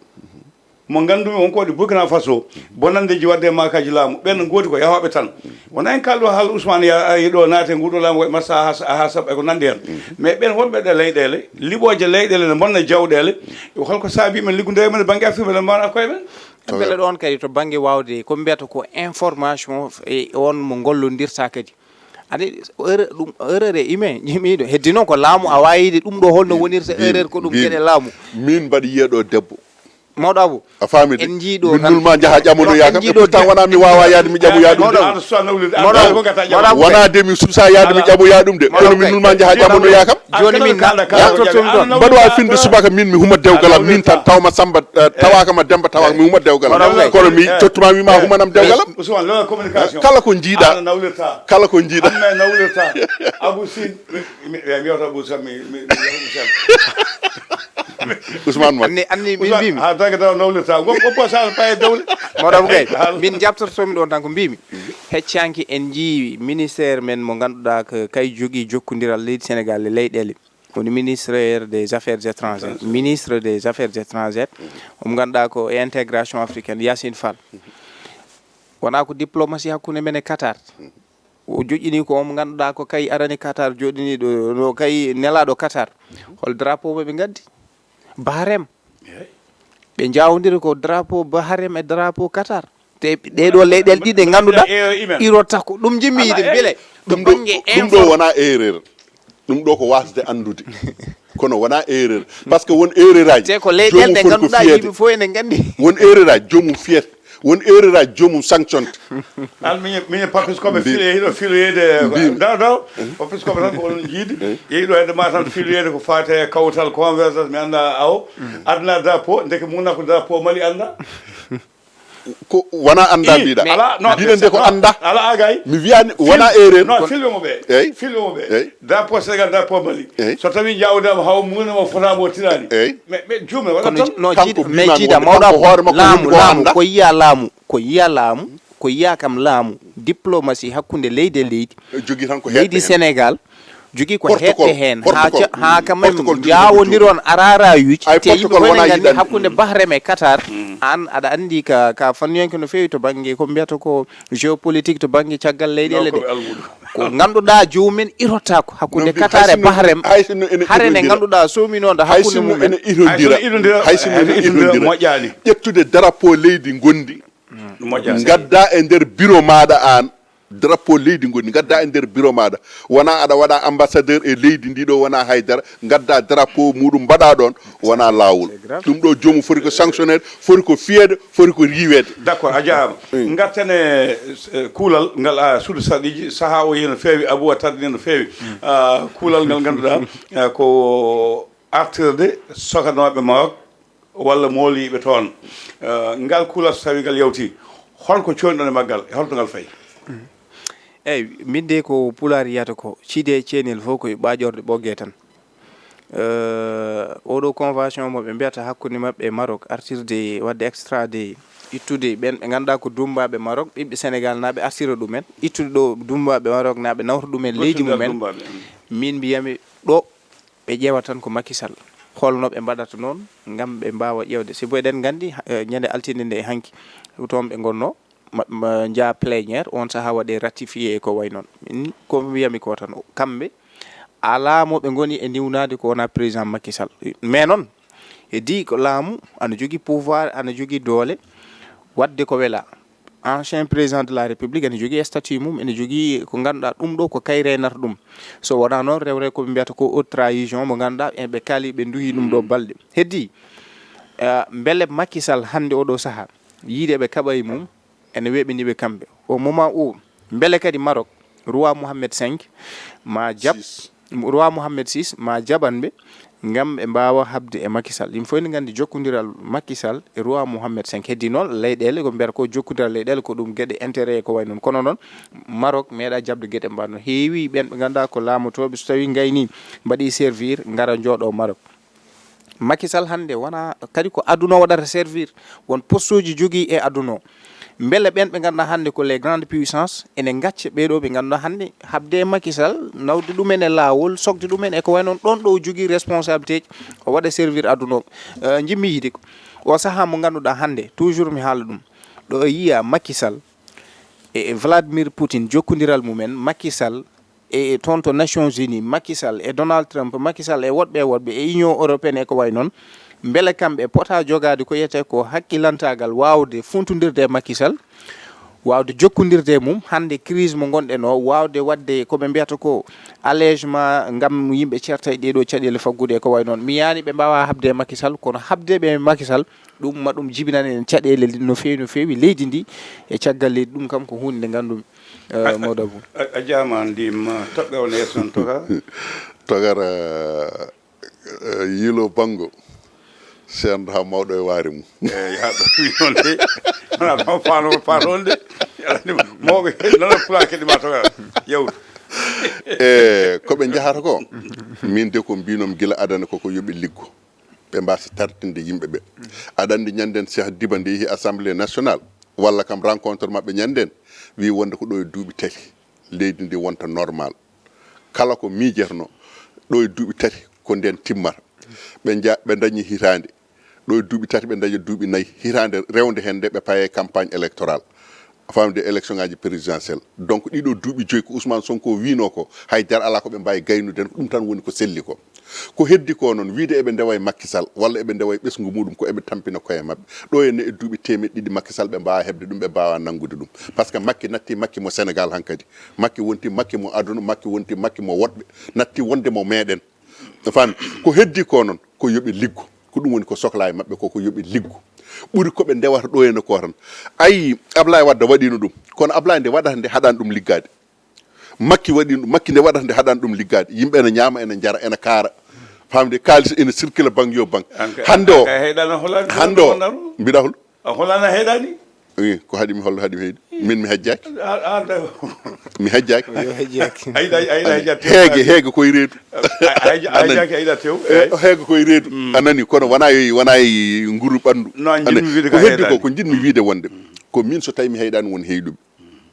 Mo nganndumi won ko waɗi Burkina Faso, bonanndeeji waɗde e maakaaji laamu, ɓeen no ngoodi ko yahooɓe tan. Wona en kaalɗo haala Ousmane ya-, ari ɗo naate nguɗo laamu waɗi massa haa sa-, haa sabu e ko nanndi heen. Mais ɓeen wonɓe ɗe leyɗeele, liɓooje leyɗeele ne mbonna jawɗeele, holko saabi men liggude e men e bannge Afrique, men mbawana koye men? Mbele ɗoon kadi to bannge waawde, ko mbiyata ko information e on mo ngollondirta kadi. Adi, erreur, ɗum, erreur e humain, jimiiɗo. Heddi noon ko laamu a waawi yiide ɗum ɗo holno wonirta erreur ko ɗum geɗe laamu. Min mbaɗi yiya ɗo debbo. Mawɗo Abou. A faami de? En njii ɗo min tan. Nulma njaha ƴamonoya kam. Et pourtant wona mi wawa yaade mi ƴamoya ɗum de. Mawɗo Abou. Mawɗo Abou. Wona de mi susa yaade mi ƴamoya ɗum de. Kono min nulma njaha ƴamonoya kam. Jooni min na-, yaltoton ɗon. Mbaɗowa finde subaka min mi huma dewgal am min tan tawma Samba, eh, tawaka ma Demba tawaka mi huma dewgal am. Mawɗo Abou. Kono mi tottuma mi ma humanam dewgal am. Ousmane, lo communication. Kala ko jiiɗa. Kala ko jiiɗa. Amma nawlirta. Abou Sine. Mi, mi, mi wiyata Abou Sall, mi, mi, mi wiyata Abou Sall. Ousmane Mor. Anni, anni, min Ousmane, mbimi. Ha, daga dawa nawlirta. Go, go, go, sal, paye dawle. Mawɗo Abou Gaye, min jaɓtortomi ɗon tan ko mbimi. Heccanki en njii ministère men mo ngannduɗaa ko kay jogii jokkondiral leydi Sénégal e leyɗeele. Woni ministère des affaires étrangères. Ministre des affaires étrangères. Mo ngannduɗaa ko e intégration africaine, Yacine Fall. Wona ko diplomatie hakkunde men e Qatar. O joƴƴini ko on ngannduɗaa ko kay arani Qatar, joɗɗiniiɗo, no kay nelaaɗo Qatar. Hol drapeau mo ɓe ngaddi? Bahrem. Eey. Ɓe njawdiri ko drapeau Bahrem e drapeau Qatar. Te ɗee ɗoo leyɗeele ɗiɗi ɗe ngannduɗaa, irotta ko ɗum jimmiide mbele. Ɗum ɗo, ɗum ɗo wona erreur. Ɗum ɗo ko wasde anndude. Kono wona erreur. Parce que won erreur aji. Te ko leyɗeele ɗe ngannduɗaa yimɓe fof ene nganndi. Won erreur aji joomum fiyete. Won erreur aji joomum sanctionte. An miñe miñe papis koɓe file hiɗo filoyeede. Daw daw. Papis koɓe tan ko onon jiidi. Yehi ɗo hedde ma tan filoyeede ko faate e kawtal convergence mi annda awo. Adna drapeau ndeke muna ko drapeau mali annda. Ko wona annda mbiɗa. Mbiɗa nde ko annda. Ala agay. Mi wiyani wona erreur. Non filme mo ɓe. Eyyi. Filme mo ɓe. Eyyi. Drapeau Sénégal drapeau Mali. Eyyi. So tawi jawdama haw mune mo fotama o tinani. Eyyi. Mais mais juume waɗa tan. No jiiɗa mais jiiɗa mawɗa ko hoore makko laamu laamu ko yiya laamu ko yiya laamu ko yiya kam laamu diplomatie hakkunde leydi e leydi. Jogui tan ko leydi Sénégal. Jogii ko heɓɓe heen haa ca- haa quand même njaawondiron ararayuuji te yimɓe fof ne nganndi hakkunde Bahreim e Qatar. Aan aɗa anndi ka ka fannuyanke no feewi to bannge ko mbiyata ko géopolitique to bannge caggal leyɗeele ɗe. Ko ngannduɗaa joomum en irotaako hakkunde Qatar e Bahreim. Hare nde ngannduɗaa soominoonde hakkunde mum en. Hay sinno ene irondira. Hay sinno ene irondira. Moƴƴaani. Ƴettude drapeau leydi ngonndi. Moƴƴaani. Ngadda e nder bureau maaɗa aan. Drapeau leydi ngonndi ngadda e nder bureau maaɗa. Wona aɗa waɗa ambassadeur e leydi ndi ɗo wona haydara. Ngadda drapeau muɗum mbaɗa ɗon wona laawol. Ɗum ɗo joomum foti ko sanctionner, foti ko fiyeede, foti ko riiweede. D'accord, a jaaraama. Ngarten e kuulal ngal a suudu sarɗiiji sahaa o yehi no feewi, Abou a tardini no feewi. Kuulal ngal ngannduɗaa ko artirde sokanooɓe Maroc walla mooliiɓe toon. Ngal kuulal so tawii ngal yawtii, hol ko coyniɗon e maggal e hol to ngal fayi? Eeyi, min de ko Pulaar yiyata ko, ciide e ceenel fof ko e ɓaaƴorde ɓoggee tan. Oɗo convention mo ɓe mbiyata hakkunde maɓɓe e Maroc artirde waɗde extradé, ittude ɓeen ɓe ngannduɗaa ko dummbaaɓe Maroc, ɓiɓɓe Senegal naaɓe artira ɗumen, ittude ɗo dummbaaɓe Maroc naaɓe nawta ɗumen leydi mumen. Min mbiyami ɗo ɓe ƴeewa tan ko Macky Sall. Holno ɓe mbaɗata noon ngam ɓe mbaawa ƴeewde? Sibu eɗen nganndi ñande altine nde e hanki toon ɓe ngonnoo, njaha plénière, oon sahaa waɗee ratifié e ko wayi noon. Min ko mbiyami ko tan, kamɓe alaa mo ɓe ngoni e ndiwnaade ko wonaa président Macky Sall. Mais noon, heddii ko laamu ana jogii pouvoir, ana jogii doole waɗde ko welaa. Ancien président de la république ene jogii statut mum, ene jogii ko ngannduɗaa ɗum ɗo ko kay reenata ɗum. So wonaa noon rewre ko ɓe mbiyata ko haute trahison mo ngannduɗaa en ɓe kaali ɓe nduhi ɗum ɗo balɗe. Heddii, mbele Macky Sall hannde oɗo sahaa yiide ɓe kaɓa e mum ene weeɓini ɓe kamɓe au moment où mbele kadi Maroc roi Mohammed cinq ma jaɓ roi Mohammed six ma jaɓan ɓe ngam ɓe mbaawa haɓde e Macky Sall. Yimɓe fof ene nganndi jokkondiral Macky Sall e roi Mohammed cinq. Heddii noon leyɗeele ko mbiyata ko jokkondiral leyɗeele ko ɗum geɗe intérêt e ko wayi noon. Kono noon Maroc meeɗaa jaɓde geɗe mbaɗ no heewi ɓeen ɓe ngannduɗaa ko laamotooɓe so tawii ngaynii mbaɗii servir ngara njooɗoo Maroc. Macky Sall hannde wonaa kadi ko aduna o waɗata servir, won postuuji jogii e aduna o. Mbele ɓeen ɓe ngannduɗaa hannde ko les grandes puissances ene ngacca ɓee ɗoo ɓe ngannduɗaa hannde haɓde e Macky Sall, nawde ɗumen e laawol, sokde ɗumen e ko wayi noon, ɗoon ɗo o jogii responsabilité ji o waɗa servir aduna o. Njiɗmi yiyde ko o sahaa mo ngannduɗaa hannde toujours mi haala ɗum ɗo o yiya Macky Sall e Vladimir Poutine jokkondiral mumen, Macky Sall e toon to Nations Unies, Macky Sall e Donald Trump, Macky Sall e woɗɓe e woɗɓe e Union européenne e ko wayi noon, mbele kamɓe pota jogaade ko wiyetee ko hakkilantaagal waawde funtondirde e Macky Sall, waawde jokkondirde e mum hannde crise mo ngonɗen o, waawde waɗde ko ɓe mbiyata ko allègement ngam yimɓe ceerta e ɗee ɗoo caɗeele faggude e ko wayi noon. Mi yiyaani ɓe mbaawaa haɓde e Macky Sall, kono haɓde ɓe e Macky Sall ɗum ma ɗum jibinane en caɗeele no feewi no feewi leydi ndi e caggal leydi. Ɗum kam ko huunde nde nganndumi. Mawɗo Abou. A jaama ndima toɓɓe on yeeso noon toka. Togara yiilo banngo seernda haa mawɗo e waare mum. Eyi haa ɗo wi noon de. Wona ɗon faano ko faano on de. Mawɓe nana pulaar keɗima togara yawtu. E ko ɓe njahata ko min de ko mbinom gila adana koko yoɓe liggo. Ɓe mbasa tartinde yimɓe ɓe. Aɗa anndi ñannden Cheikh Diba nde yehi assemblée nationale walla kam rencontre maɓɓe ñannden wi wonde ko ɗo e duuɓi tati leydi ndi wonta normal. Kala ko miijetno ɗo e duuɓi tati ko nden timmata. Ɓe nja ɓe dañi hitaande ɗo e duuɓi tati ɓe daña duuɓi nayi hitaande rewde heen nde ɓe paye campagne électorale. A faami de élection ngaji présidentielle donc ɗiɗo duuɓi joyi ko Ousmane Sonko wino ko hay dara ala ko ɓe mbawi gaynude ɗum tan woni ko selli ko. Ko heddi ko noon wiide eɓe ndewa e Macky Sall walla eɓe ndewa e ɓesngu muɗum ko eɓe tampina koye maɓɓe ɗo henne e duuɓi temeɗɗe ɗiɗi Macky Sall ɓe mbawa heɓde ɗum ɓe mbawa nanngude ɗum. Par ce que Macky natti Macky mo Sénégal hankadi. Macky wonti Macky mo aduna Macky wonti Macky mo woɗɓe natti wonde mo meɗen. A faami? Ko heddi ko noon, ko yo ɓe liggo. Ko ɗum woni ko soklaa e maɓɓe ko, ko yo ɓe liggo. Ɓuri ko ɓe ndewata ɗo henne ko tan. Ayi, Ablaye Wadda waɗiino ɗum. Kono Ablaye nde waɗata nde haɗaani ɗum liggaade. Makki waɗi, Makki nde waɗata nde haɗaani ɗum liggaade. Yimɓe ene ñaama, ene njara, ene kaara. Faamde, kaalis ene circule bang yo bang. An kay, hannde o, an kay heyɗaani holaani hannde o, mbiɗa hol? A holaani a heyɗaani? Wi, ko haɗi mi hollo haɗi mi heyɗi. Min mi hejjaaki. A, a, a, Mi hejjaaki. Yo hejjaaki. A yiɗa, a yiɗa hejjaade. Heege, heege koye reedu. A, a, a, a hejjaaki, a yiɗa tew. Eh, eey. Heege koye reedu. Mm. A nani, kono wonaa e, wonaa e nguru ɓanndu. No, a njiɗmi wiide ko ka heddi ko, heyɗaani. Ko njiɗmi wiide wonde. Ko min so tawi mi heyɗaani won heyɗuɓe.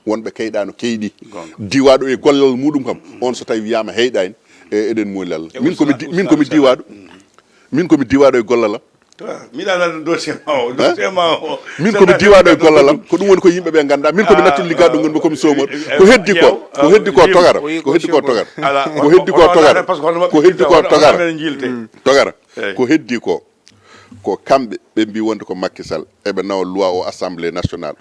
Wonɓe keyɗaano keyɗi. Goonga. Diwaaɗo e gollal muɗum kam. On so tawi wiyaama heyɗaani, e, eɗen mooli Allah. E min ko mi di-, min ko mi diwaaɗo. Min ko mi diwaaɗo e gollal am. To, miɗa nana dossier ma o, dossier ma o. Min ko mi diwaaɗo e gollal am, ko ɗum woni ko yimɓe ɓe ngannda. Min ko mi nattude liggaɗo ngonmi ko mi soomor. Ko heddi ko, ko heddi ko togara. Ko heddi ko togara. Ko heddi ko togara. Ko heddi ko togara. Togara. Ko heddi ko. Ko kamɓe ɓe mbi wonde ko Macky Sall eɓe nawa loi o Assemblée nationale.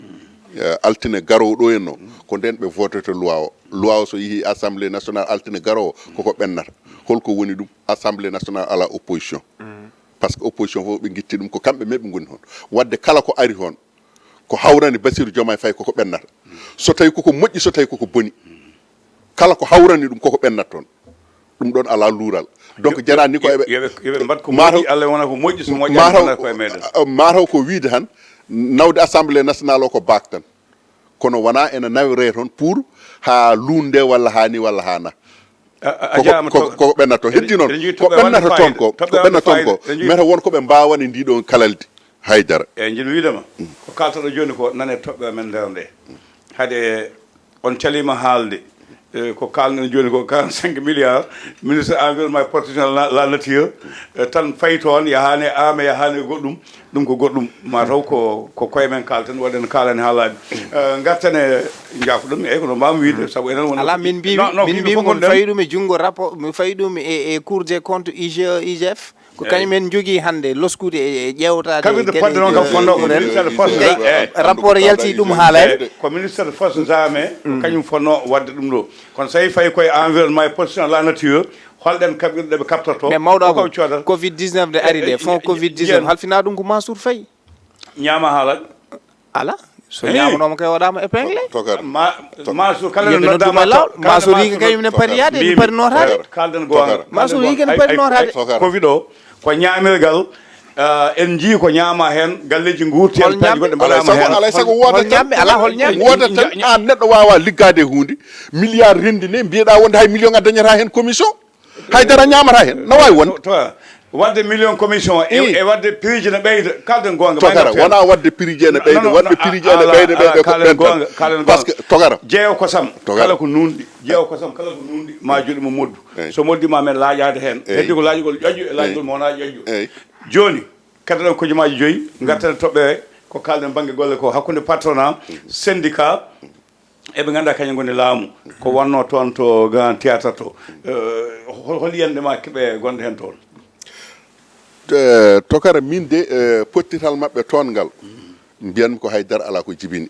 Eh, altine garowo ɗo en o, ko nden ɓe votete loi o. Loi o so yehi Assemblée nationale altine garowo, koko ɓennata. Holko woni ɗum? Assemblée nationale ala opposition. Par ce que opposition fof ɓe guitti ɗum, ko kamɓe men ɓe ngoni toon. Wadde kala ko ari toon, ko hawrani Bassirou Diomaye Faye koko ɓennata. So tawi koko moƴƴi, so tawi koko boni. Kala ko hawrani ɗum, koko ɓennata toon. Ɗum ɗon alaa luural. Donc, yo, jaraani ko yo, eɓe, yo ɓe, yo ɓe mbaɗ ko moƴƴi, Allah wona ko moƴƴi, so moƴƴaani, wonata ko e meɗen. Mataw ko wiide tan, nawde Assemblée nationale o ko baak tan. Kono wonaa ene nawre toon pour haa luunde walla haa ni walla haa na. A, a, a Koko, jaaraama, koko, to-, koko ɓennata toon. Heddi noon, eɗen njogii ko toɓɓe ɓennata toon ko, ko ɓennata toon ko, meta won ko ɓe mbaawaani ndi ɗon kalaldi. Haydara. Eeyi, njiɗmi wiide ma, ko kaaltoɗo jooni ko, nane toɓɓe men nder nde. Hade on caliima haalde, e, ko kaalɗen jooni ko quarante-cinq milliards, ministre environnement e protection de la, la nature, e, tan fayi toon, yahaani e aame, yahaani e goɗɗum, ɗum ko goɗɗum. Mataw ko, ko koye men kaalten, waɗen kaalani haalaaji. E, ngarten e, njaafo-ɗon mi, eyi, ko no mbaawmi wiide, sabu enen won. Alaa, min mbiimi, non, non, min mbiimi ko kon fayi ɗum e junngo rapport, mi fayi ɗum e, e Cour des comptes, I G E, I G F. Ko kañum en njogii hannde loskude e, e ƴeewtaade. Kaɓirɗe poɗɗe noon kam fotnoo ko ministère de force. Rapport yalti ɗum haalaani. Ko ministère de force jaame, ko kañum fotnoo waɗde ɗum ɗo. Kono so tawi fayi koye environnement e protection de la nature, holɗen kaɓirɗe ɓe kaɓtortoo? Mais mawɗo ko Abou, coodat. Covid dix-neuf nde ari nde, fonds covid dix-neuf, halfinaa ɗum ko Mansour Faye. Ñaama haalaaji. Alaa. So ñaamanooma kay, waɗaama épinglé. Tokar. Ma, Mansour, kala no noddaama laawol. Mansour yii ko kañum ne pari yaade, ne pari nootaade. Kaalden goonga. Mansour yii ko ne pari nootaade. Covid o, ko ñaamirgal, ah, en njii ko ñaama heen, galleeji nguurti heen, taji goɗɗe mbaɗaama heen. Alaa sago wooda tan. Alaa hol ñaamɓe. Wooda tan, aan neɗɗo waawaa liggaade e huunde, milliard renndi ne, mbiyeɗaa wonde hay million a dañataa heen commission. Haydara ñaamata heen, no waawi wonde? To, to, waɗde million commission e, e waɗde prix ji ne ɓeyda, kaalden goonga. Tokara, wonaa waɗde prix ji ene ɓeyda, waɗde prix ji ene ɓeyda, ɓeyda ko ɓen tan. Parce que, tokara. Jeewo kosam, kala ko nuunɗi, jeewo kosam, kala ko nuunɗi, ma juuɗe mum moddu. Eey. So moddi ma men laaƴaade heen. Eey. Heddi ko laaƴugol ƴoƴƴu e laaƴugol mo wonaa ƴoƴƴu. Eey. Jooni, kaddaɗen kojomaaji joyi, ngarten toɓɓere, ko kaalɗen bannge golle ko, hakkunde patronat, syndicat, eɓe ngannda kañum ngoni laamu, ko wannoo toon to Grand Théâtre to. Eh, hol, hol yiyannde ma ɓe ngonɗo heen toon? Eh, tokara min de, eh, pottital maɓɓe toon ngal, mbiyanmi ko haydara alaa ko jibini.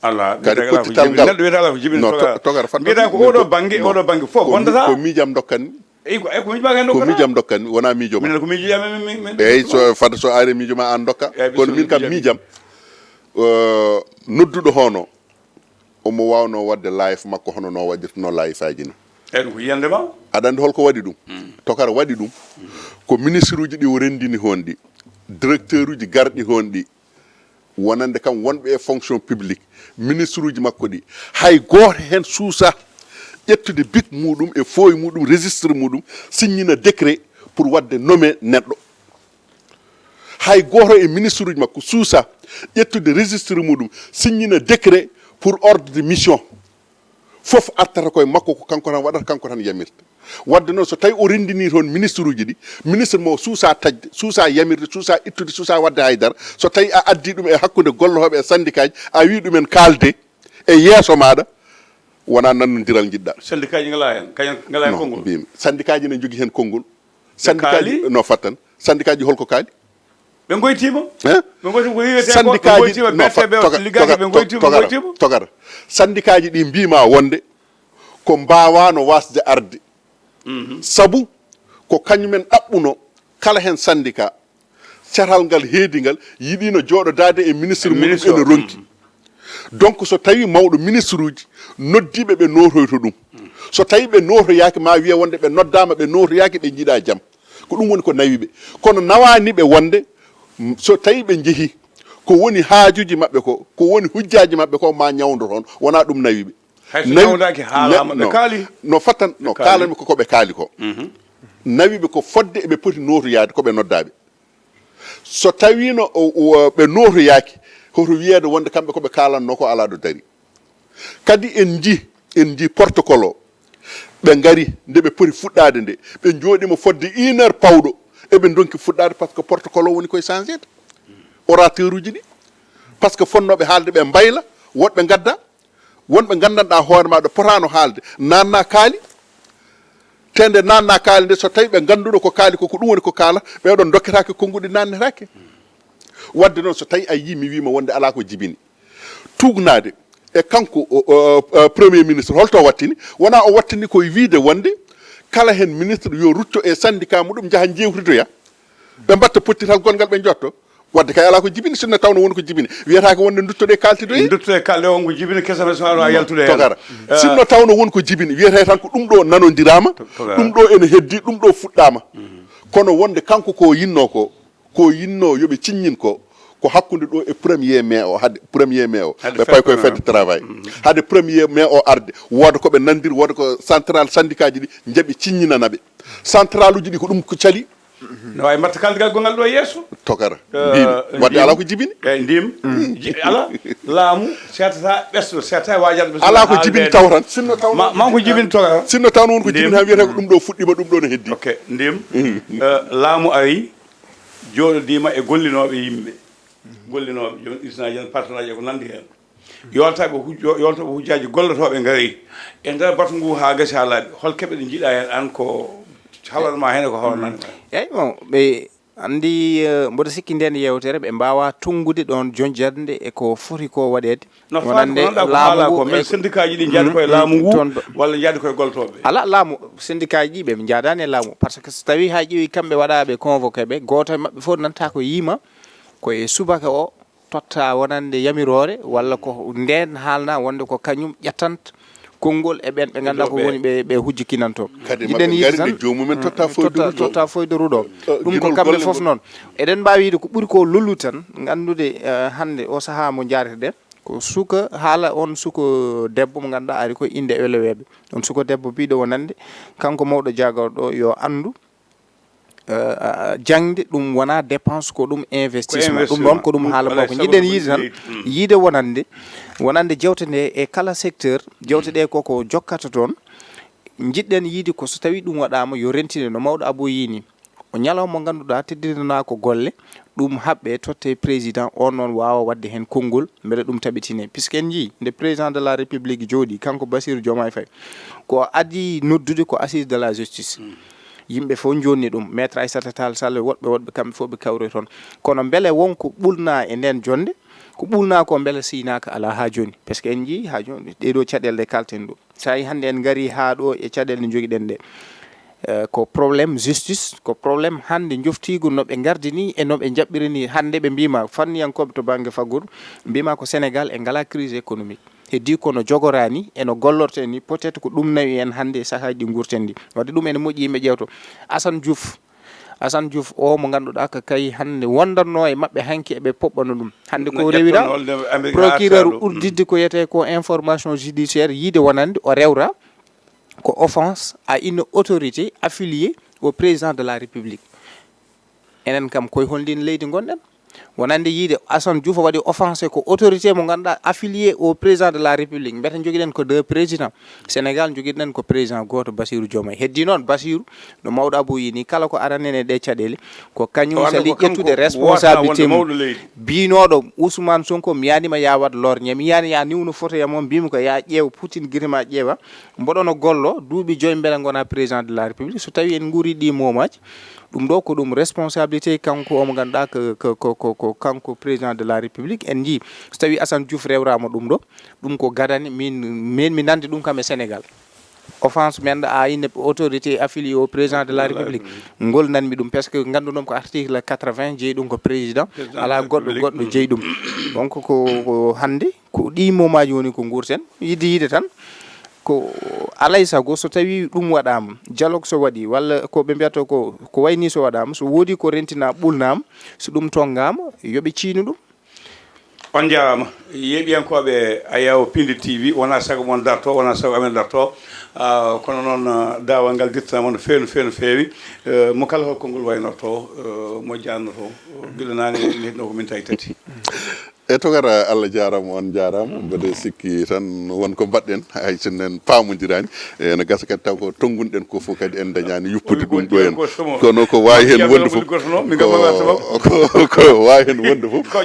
Alaa, kadi pottital ngal, neɗɗo wiyata alaa ko jibini. No, tokara, tokara, fat mbiyata ko oɗo bannge, oɗo bannge fof ko mi-, bondataa. Ko miijam ndokkanmi. Eyi, ko, eyi, ko miijo ma nokka? Ko miijam ndokkanmi, wonaa miijo ma. Minen ko miijo yam, min, min, min. Eyi, so, fat so ari miijo ma aan ndokka. Eyi, kono min kam miijam, eh, nodduɗo hono, omo waawnoo waɗde live makko hono no waɗirtunoo live aji ni. Eyi, ɗum ko yiyannde ma. Aɗa anndi holko waɗi ɗum? Mm. Tokara waɗi ɗum. Ko ministre uji ɗi o renndini hoon ɗi, directeur uji garɗi hoon ɗi, wonande kam wonɓe e fonction publique, ministre uji makko ɗi, hay gooto heen suusaa ƴettude bic muɗum e fooy muɗum, registre muɗum, signina décret pour waɗde nommé neɗɗo. Hay gooto e ministre uji makko suusaa ƴettude registre muɗum, signina décret pour ordre de mission. Fof artata koye makko, ko kanko tan waɗata, kanko tan yamirta. Waɗde noon, so tawi o renndinii toon ministre uji ɗi, ministre mo suusaa taƴde, suusaa yamirde, suusaa ittude, suusaa waɗde haydara, so tawi a addi ɗum e hakkunde gollotooɓe e syndicat ji, a wii ɗumen kaalde e yeeso maaɗa, wonaa nannondiral njiɗɗaa. Syndicat ji ngalaa heen, kañum ngalaa heen konngol? Non, mbiimi. Syndicat ji ne njogii heen konngol. Syndicat ji, no fattan. Syndicat ji holko kaali? Ɓe ngoytiima. Hein? Ɓe ngoytiima ko wiyetee ko, ɓe ngoytiima, B T B o, liggaki, ɓe ngoytiima, ɓe ngoytiima. Tokara. Syndicat ji ɗi mbiima wonde ko mbaawaano waasde arde. Mhm. Sabu ko kañumen ɗaɓɓuno kala heen syndicat, caral ngal heedi ngal yiɗino jooɗodaade e ministre muɗum ene ronki. Donc so tawi mawɗo ministre uji noddiiɓe ɓe nootoyto ɗum, so tawi ɓe nootoyaaki ma wiya wonde ɓe noddaama ɓe nootoyaaki ɓe njiɗa jam, ko ɗum woni ko nawi ɓe. Kono nawaani ɓe wonde, mm, so tawi ɓe njehi ko woni haajuji maɓɓe ko, ko woni hujjaaji maɓɓe ko ma ñawdo toon, wona ɗum nawi ɓe. Hay so ñawdaaki haalaama ɓe kaali. No fattan no kaalanmi ko ko ɓe kaali ko. Nawi ɓe ko fodde eɓe poti nootoyaade ko ɓe noddaaɓe. So tawiino ɓe nootoyaaki, hoto wiyeede wonde kamɓe ko ɓe kaalanno ko alaa ɗo dari. Kadi en nji en nji protocole o, ɓe ngari nde ɓe poti fuɗɗaade nde, ɓe njooɗiima fodde une heure pawɗo, eɓe ndonki fuɗɗaade par ce que protocole o woni koye changede. Orateur uji ɗi, par ce que fonnooɓe haalde ɓe mbayla, woɗɓe ngadda. Wonɓe nganndanɗaa hoore maa ɗo potaano haalde, naatna kaali. Te nde naatna kaali nde, so tawi ɓe ngannduno ko kaali ko, ko ɗum woni ko kaala, ɓeeɗon ndokketaake konnguɗi, naatnetaake. Wadde noon, so tawi a yii mi wiima wonde alaa ko jibini, tuugnaade e kanko o, o, o, premier ministre, holto o wattini? Wonaa o wattini koye wiide wonde kala heen ministre yo rutto e syndicat muɗum, njaha njeewtidoya. Ɓe mbatta pottital gonngal ɓe njotto. Wadde kay alaa ko jibini, sinno tawno won ko jibini, wiyata ko wonde duttoɗe kaltidoye. Duttoɗe kalde on ko jibini, kesa ma so a yaltude heen. Togara. Sinno tawno won ko jibini, wiyata tan ko ɗum ɗo nanondiraama, ɗum ɗo ene heddi, ɗum ɗo fuɗɗaama. Kono wonde kanko ko yinno ko, ko yinno yoɓe cinñin ko, ko hakkunde ɗo e premier mai o, hade premier mai o ɓe payi koye fête travail. Hade premier mai o arde, wooda ko ɓe nandir, wooda ko central syndicat ji ɗi njaɓi cinñinana ɓe. Central uji ɗi ko ɗum ko cali. No waawi mbatta kaldigal gongal ɗo yeeso. Togara. Mbimi wadde alaa ko jibini. Eyi, ndim. Ala, laamu seetata ɓesɗo, seetata waajal ɓesɗo. Alaa ko jibini taw tan. Sinno taw ma ko jibini togara. Sinno taw noon ko jibini tan wiyata ko ɗum ɗo fuɗɗima, ɗum ɗo no heddi. Ok, ndim. Eh, laamu ari, jooɗodiima e gollinooɓe yimɓe. Gollinooɓe, joom usine aji en, patron aji e ko nanndi heen. Yoltaaɓe hujjo-, yoltooɓe hujjaaji gollotooɓe ngarii e nder batu ngu haa gasi haa laaɓi. Hol keɓe ɗe njiɗa heen aan ko hawranma heen e ko hawranani ma heen? Eeyi, bon, ɓe anndi, eh, mboɗo sikki ndeen yeewtere ɓe mbaawaa tunngude ɗoon jonjande e ko foti ko waɗeede. No faati ko laamu ngu ko men e syndicat ji ɗi njaadi koye laamu ngu walla njaadi koye gollotooɓe? Alaa, laamu, syndicat ji ɗi ɓe njaadaani e laamu. Par ce que so tawii haa ƴeewi kamɓe waɗaaɓe convoqué ɓe, gooto e maɓɓe fof nanta ko yiima ko e subaka o totta wonande yamiroore walla ko ndeen haalna wonde ko kañum ƴettanta konngol e ɓeen ɓe ngannduɗaa ko woni ɓe, ɓe hujjikinanto. Kadi jiɗɗen yiide tan, joomum en totta foyde ruɗo. Totta foyde ruɗo. Ɗum ko kamɓe fof noon. Eɗen mbaawi yiide ko ɓuri ko lollude tan, nganndude, eh, hannde o sahaa mo njaareten, ko suka haala on suka debbo mo ngannduɗaa ari ko innde eleweeɓe. On suka debbo biiɗo wonande, kanko mawɗo jaagorɗo yo anndu, eh, jaŋde ɗum wonaa dépense, ko ɗum investissement. Ɗum ɗoon ko ɗum haala makko. Jiɗɗen yiide tan, yiide wonande, wonande jewte nde e kala secteur, jewte ɗe koko jokkata toon. Jiɗɗen yiide ko so tawii ɗum waɗaama yo rentine no mawɗo Abou yii ni. O ñalawma mo ngannduɗaa teddinanaa ko golle, ɗum haɓɓe totte président on noon waawa waɗde heen konngol, mbele ɗum taɓitine. Puisque en njii nde président de la République jooɗi, kanko Bassirou Diomaye Faye, ko adii noddude ko assise de la justice. Yimɓe fof njonni ɗum, maître Aissata Tall Sall, woɗɓe, woɗɓe kamɓe fof ɓe kawri toon. Kono mbele won ko ɓulnaa e ndeen jonnde, ko ɓulnaa ko mbele siynaaka alaa haa jooni? Parce que en njii haa jooni ɗee ɗoo caɗeele ɗe kalten ɗo. So tawi hannde en ngarii haa ɗo e caɗeele ɗe njogiɗen ɗe, eh, ko problème justice, ko problème hannde njoftiigu no ɓe ngardini e no ɓe njaɓɓirini. Hannde ɓe mbiima, fanniyankooɓe to bannge faggudu mbiima ko Sénégal en ngalaa crise économique. Heddii kono jogoraani e no gollorten ni, peut-être ko ɗum nawi en hannde e sahaaji ɗi nguurten ɗi. Wadde ɗum ene moƴƴi yimɓe ƴeewto. Assane Diouf, Assane Diouf o mo ngannduɗaa ko kay hannde wondanno e maɓɓe hanki eɓe poɓɓano ɗum. Hannde ko rewira procureur uddidde ko wiyetee ko information judiciaire yiide wonande o rewra ko offense à une autorité affiliée au président de la République. Enen kam koye hol ndin leydi ngonɗen? Wonande yiide Assane Diouf waɗi offensé ko autorité mo ngannduɗaa affilié au président de la République. Mbete njogiɗen ko deux président. Sénégal njogiɗen ko président gooto Bassirou Diomaye. Heddii noon Bassirou no mawɗo Abou yii ni kala ko aranen e ɗee caɗeele ko kañum sali ƴettude responsabilité mum. Biinooɗo Ousmane Sonko mi yaanima ya waɗ lorñe, mi yaani ya niwno photo yam o, mbimi ko ya ƴeew Poutine gite ma ƴeewa. Mboɗono gollo duuɓi joyi mbele ngona président de la République. So tawi en nguuri ɗi momaaji, ɗum ɗo ko ɗum responsabilité kanko omo ngannduɗaa ko, ko, ko, ko, ko kanko président de la République. En njii so tawi Assane Diouf rewrama ɗum ɗo, ɗum ko gadani min, min mi nandi ɗum kam e Sénégal. Offense menɗa a ine autorité affilié au président de la république. Ngol nanmi ɗum, parce que ngannduɗon ko article quatre-vingts jeyi ɗum ko président. Président de la république. Alaa goɗɗo goɗɗo jeyi ɗum. Donc ko hannde ko ɗi momaji woni ko nguurten, yidde yide tan. Ko alay sago so tawi ɗum waɗama, dialogue so waɗi walla ko ɓe mbiyata ko ko wayni so waɗama, so woodi ko rentina ɓulnama, so ɗum tongama, yoɓe ciinu ɗum. On njaaraama, yeeɓiyankooɓe Ayaw Pindi T V, wonaa sago mon darto, wonaa sago amen darto. Ah, kono noon, ah, daawal ngal dirtanaama no feewi, no feewi, no feewi. Eh, mo kala hol konngol waynorto, eh, mo jaannoto, gila naane mi heɗino ko min tawi tati. E togara, Allah jaaraama, on jaaraama. Mbeɗa sikki tan won ko mbaɗɗen, hay sinno en paamondiraani. E, no gasa kadi taw ko tonngunɗen ko fof kadi en dañaani yuppude ɗum ɗo en. Kono ko waawi heen wonde fof, ko, ko, ko waawi heen wonde fof, ko,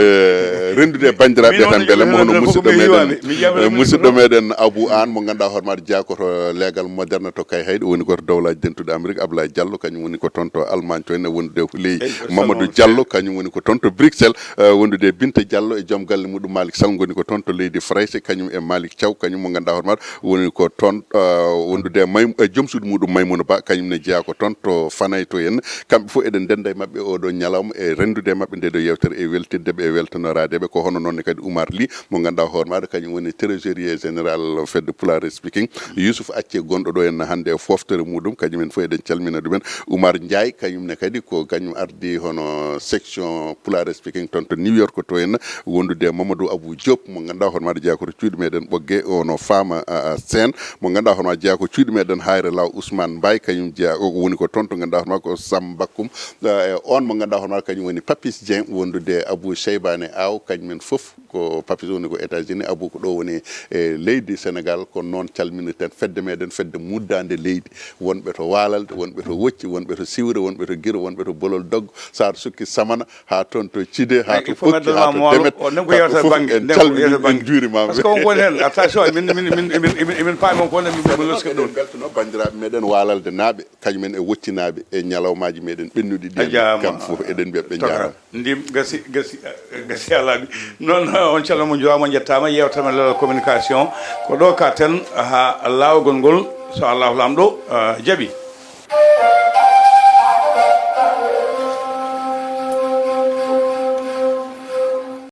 e, renndude e banndiraaɓe tan mbele mo hono musidɗo meɗen, e, musidɗo meɗen Abou Anne mo ngannduɗaa hoore maaɗa jeyaa ko to leegal moderne to Kayhayɗi, woni ko to Dowlaaji Dentuɗi Amérique, Ablaye Diallo, kañum woni ko toon to Allemagne to en, e wondude e Houleye Mamadou Diallo, kañum woni ko toon to Bruxelles, e, wondude e Binta Diallo e joom galle muɗum Malick Sall, ngoni ko toon to leydi Farayse, kañum e Malick Thiaw, kañum mo ngannduɗaa hoore maaɗa woni ko toon, eh, wondude e May-, e joom suudu muɗum Maymouna Ba, kañum ne jeyaa ko toon to Fanay to en. Kamɓe fof eɗen ndennda e maɓɓe oɗo ñalawma e renndude e maɓɓe nde ɗo yewtere e weltidde ɓe e weltanoraade ɓe. Ko hono noon ne kadi Oumar Ly mo ngannduɗaa hoore maaɗa, kañum woni trésorier général fedde Pulaar Speaking. Youssouf Acce gonɗo ɗo en hannde e foftere muɗum, kañum en fof eɗen calmina ɗumen. Oumar Ndiaye, kañum ne kadi ko kañum ardi hono section Pulaar Speaking toon to New York to en, wondude e Mamadou Abou Diop, mo ngannduɗaa hono maaɗa jeyaa ko to cuuɗi meɗen Ɓoggee, ono Fama, a, a, Sène, mo ngannduɗaa hono maaɗa jeyaa ko cuuɗi meɗen Hayre Law Ousmane Mbaye, kañum jeyaa, o woni ko toon to ngannduɗaa hono maaɗa ko Sam Bakkum, a, e on mo ngannduɗaa hono maaɗa kañum woni Papis Dieng, wondude e Abou Cheybane Aw, kañum en fof ko Papis woni ko États-Unis, Abou ko ɗo woni e leydi Sénégal, ko noon calminirten fedde meɗen, fedde muddaande leydi, wonɓe to Waalalde, wonɓe to Wocci, wonɓe to Siwre, wonɓe to Giro, wonɓe to Bolol Doggo, Saar Sukki Samana, haa toon to Cide, haa to Ɓokki, haa to Demet, kamɓe fof en calminii, en njuuriima. Parce que on ko woni heen, attention, min, min, min, min, min, min paami on ko woni heen, min, min loskii ɗum. Beltono banndiraaɓe meɗen Waalalde naaɓe, kañum en e Wocci naaɓe, e ñalawmaaji meɗen ɓennuɗi ɗi en, kamɓe fof eɗen mbiya ɓe njaaraama. Ndim gasi, gasi, gasi a laaɓi. Noon, on calminama, on njuuriima, on njettaama. Yeewtere men leeral communication ko ɗo ka ten haa laawol ngol, so Allahu Laamɗo, ah, jaɓi.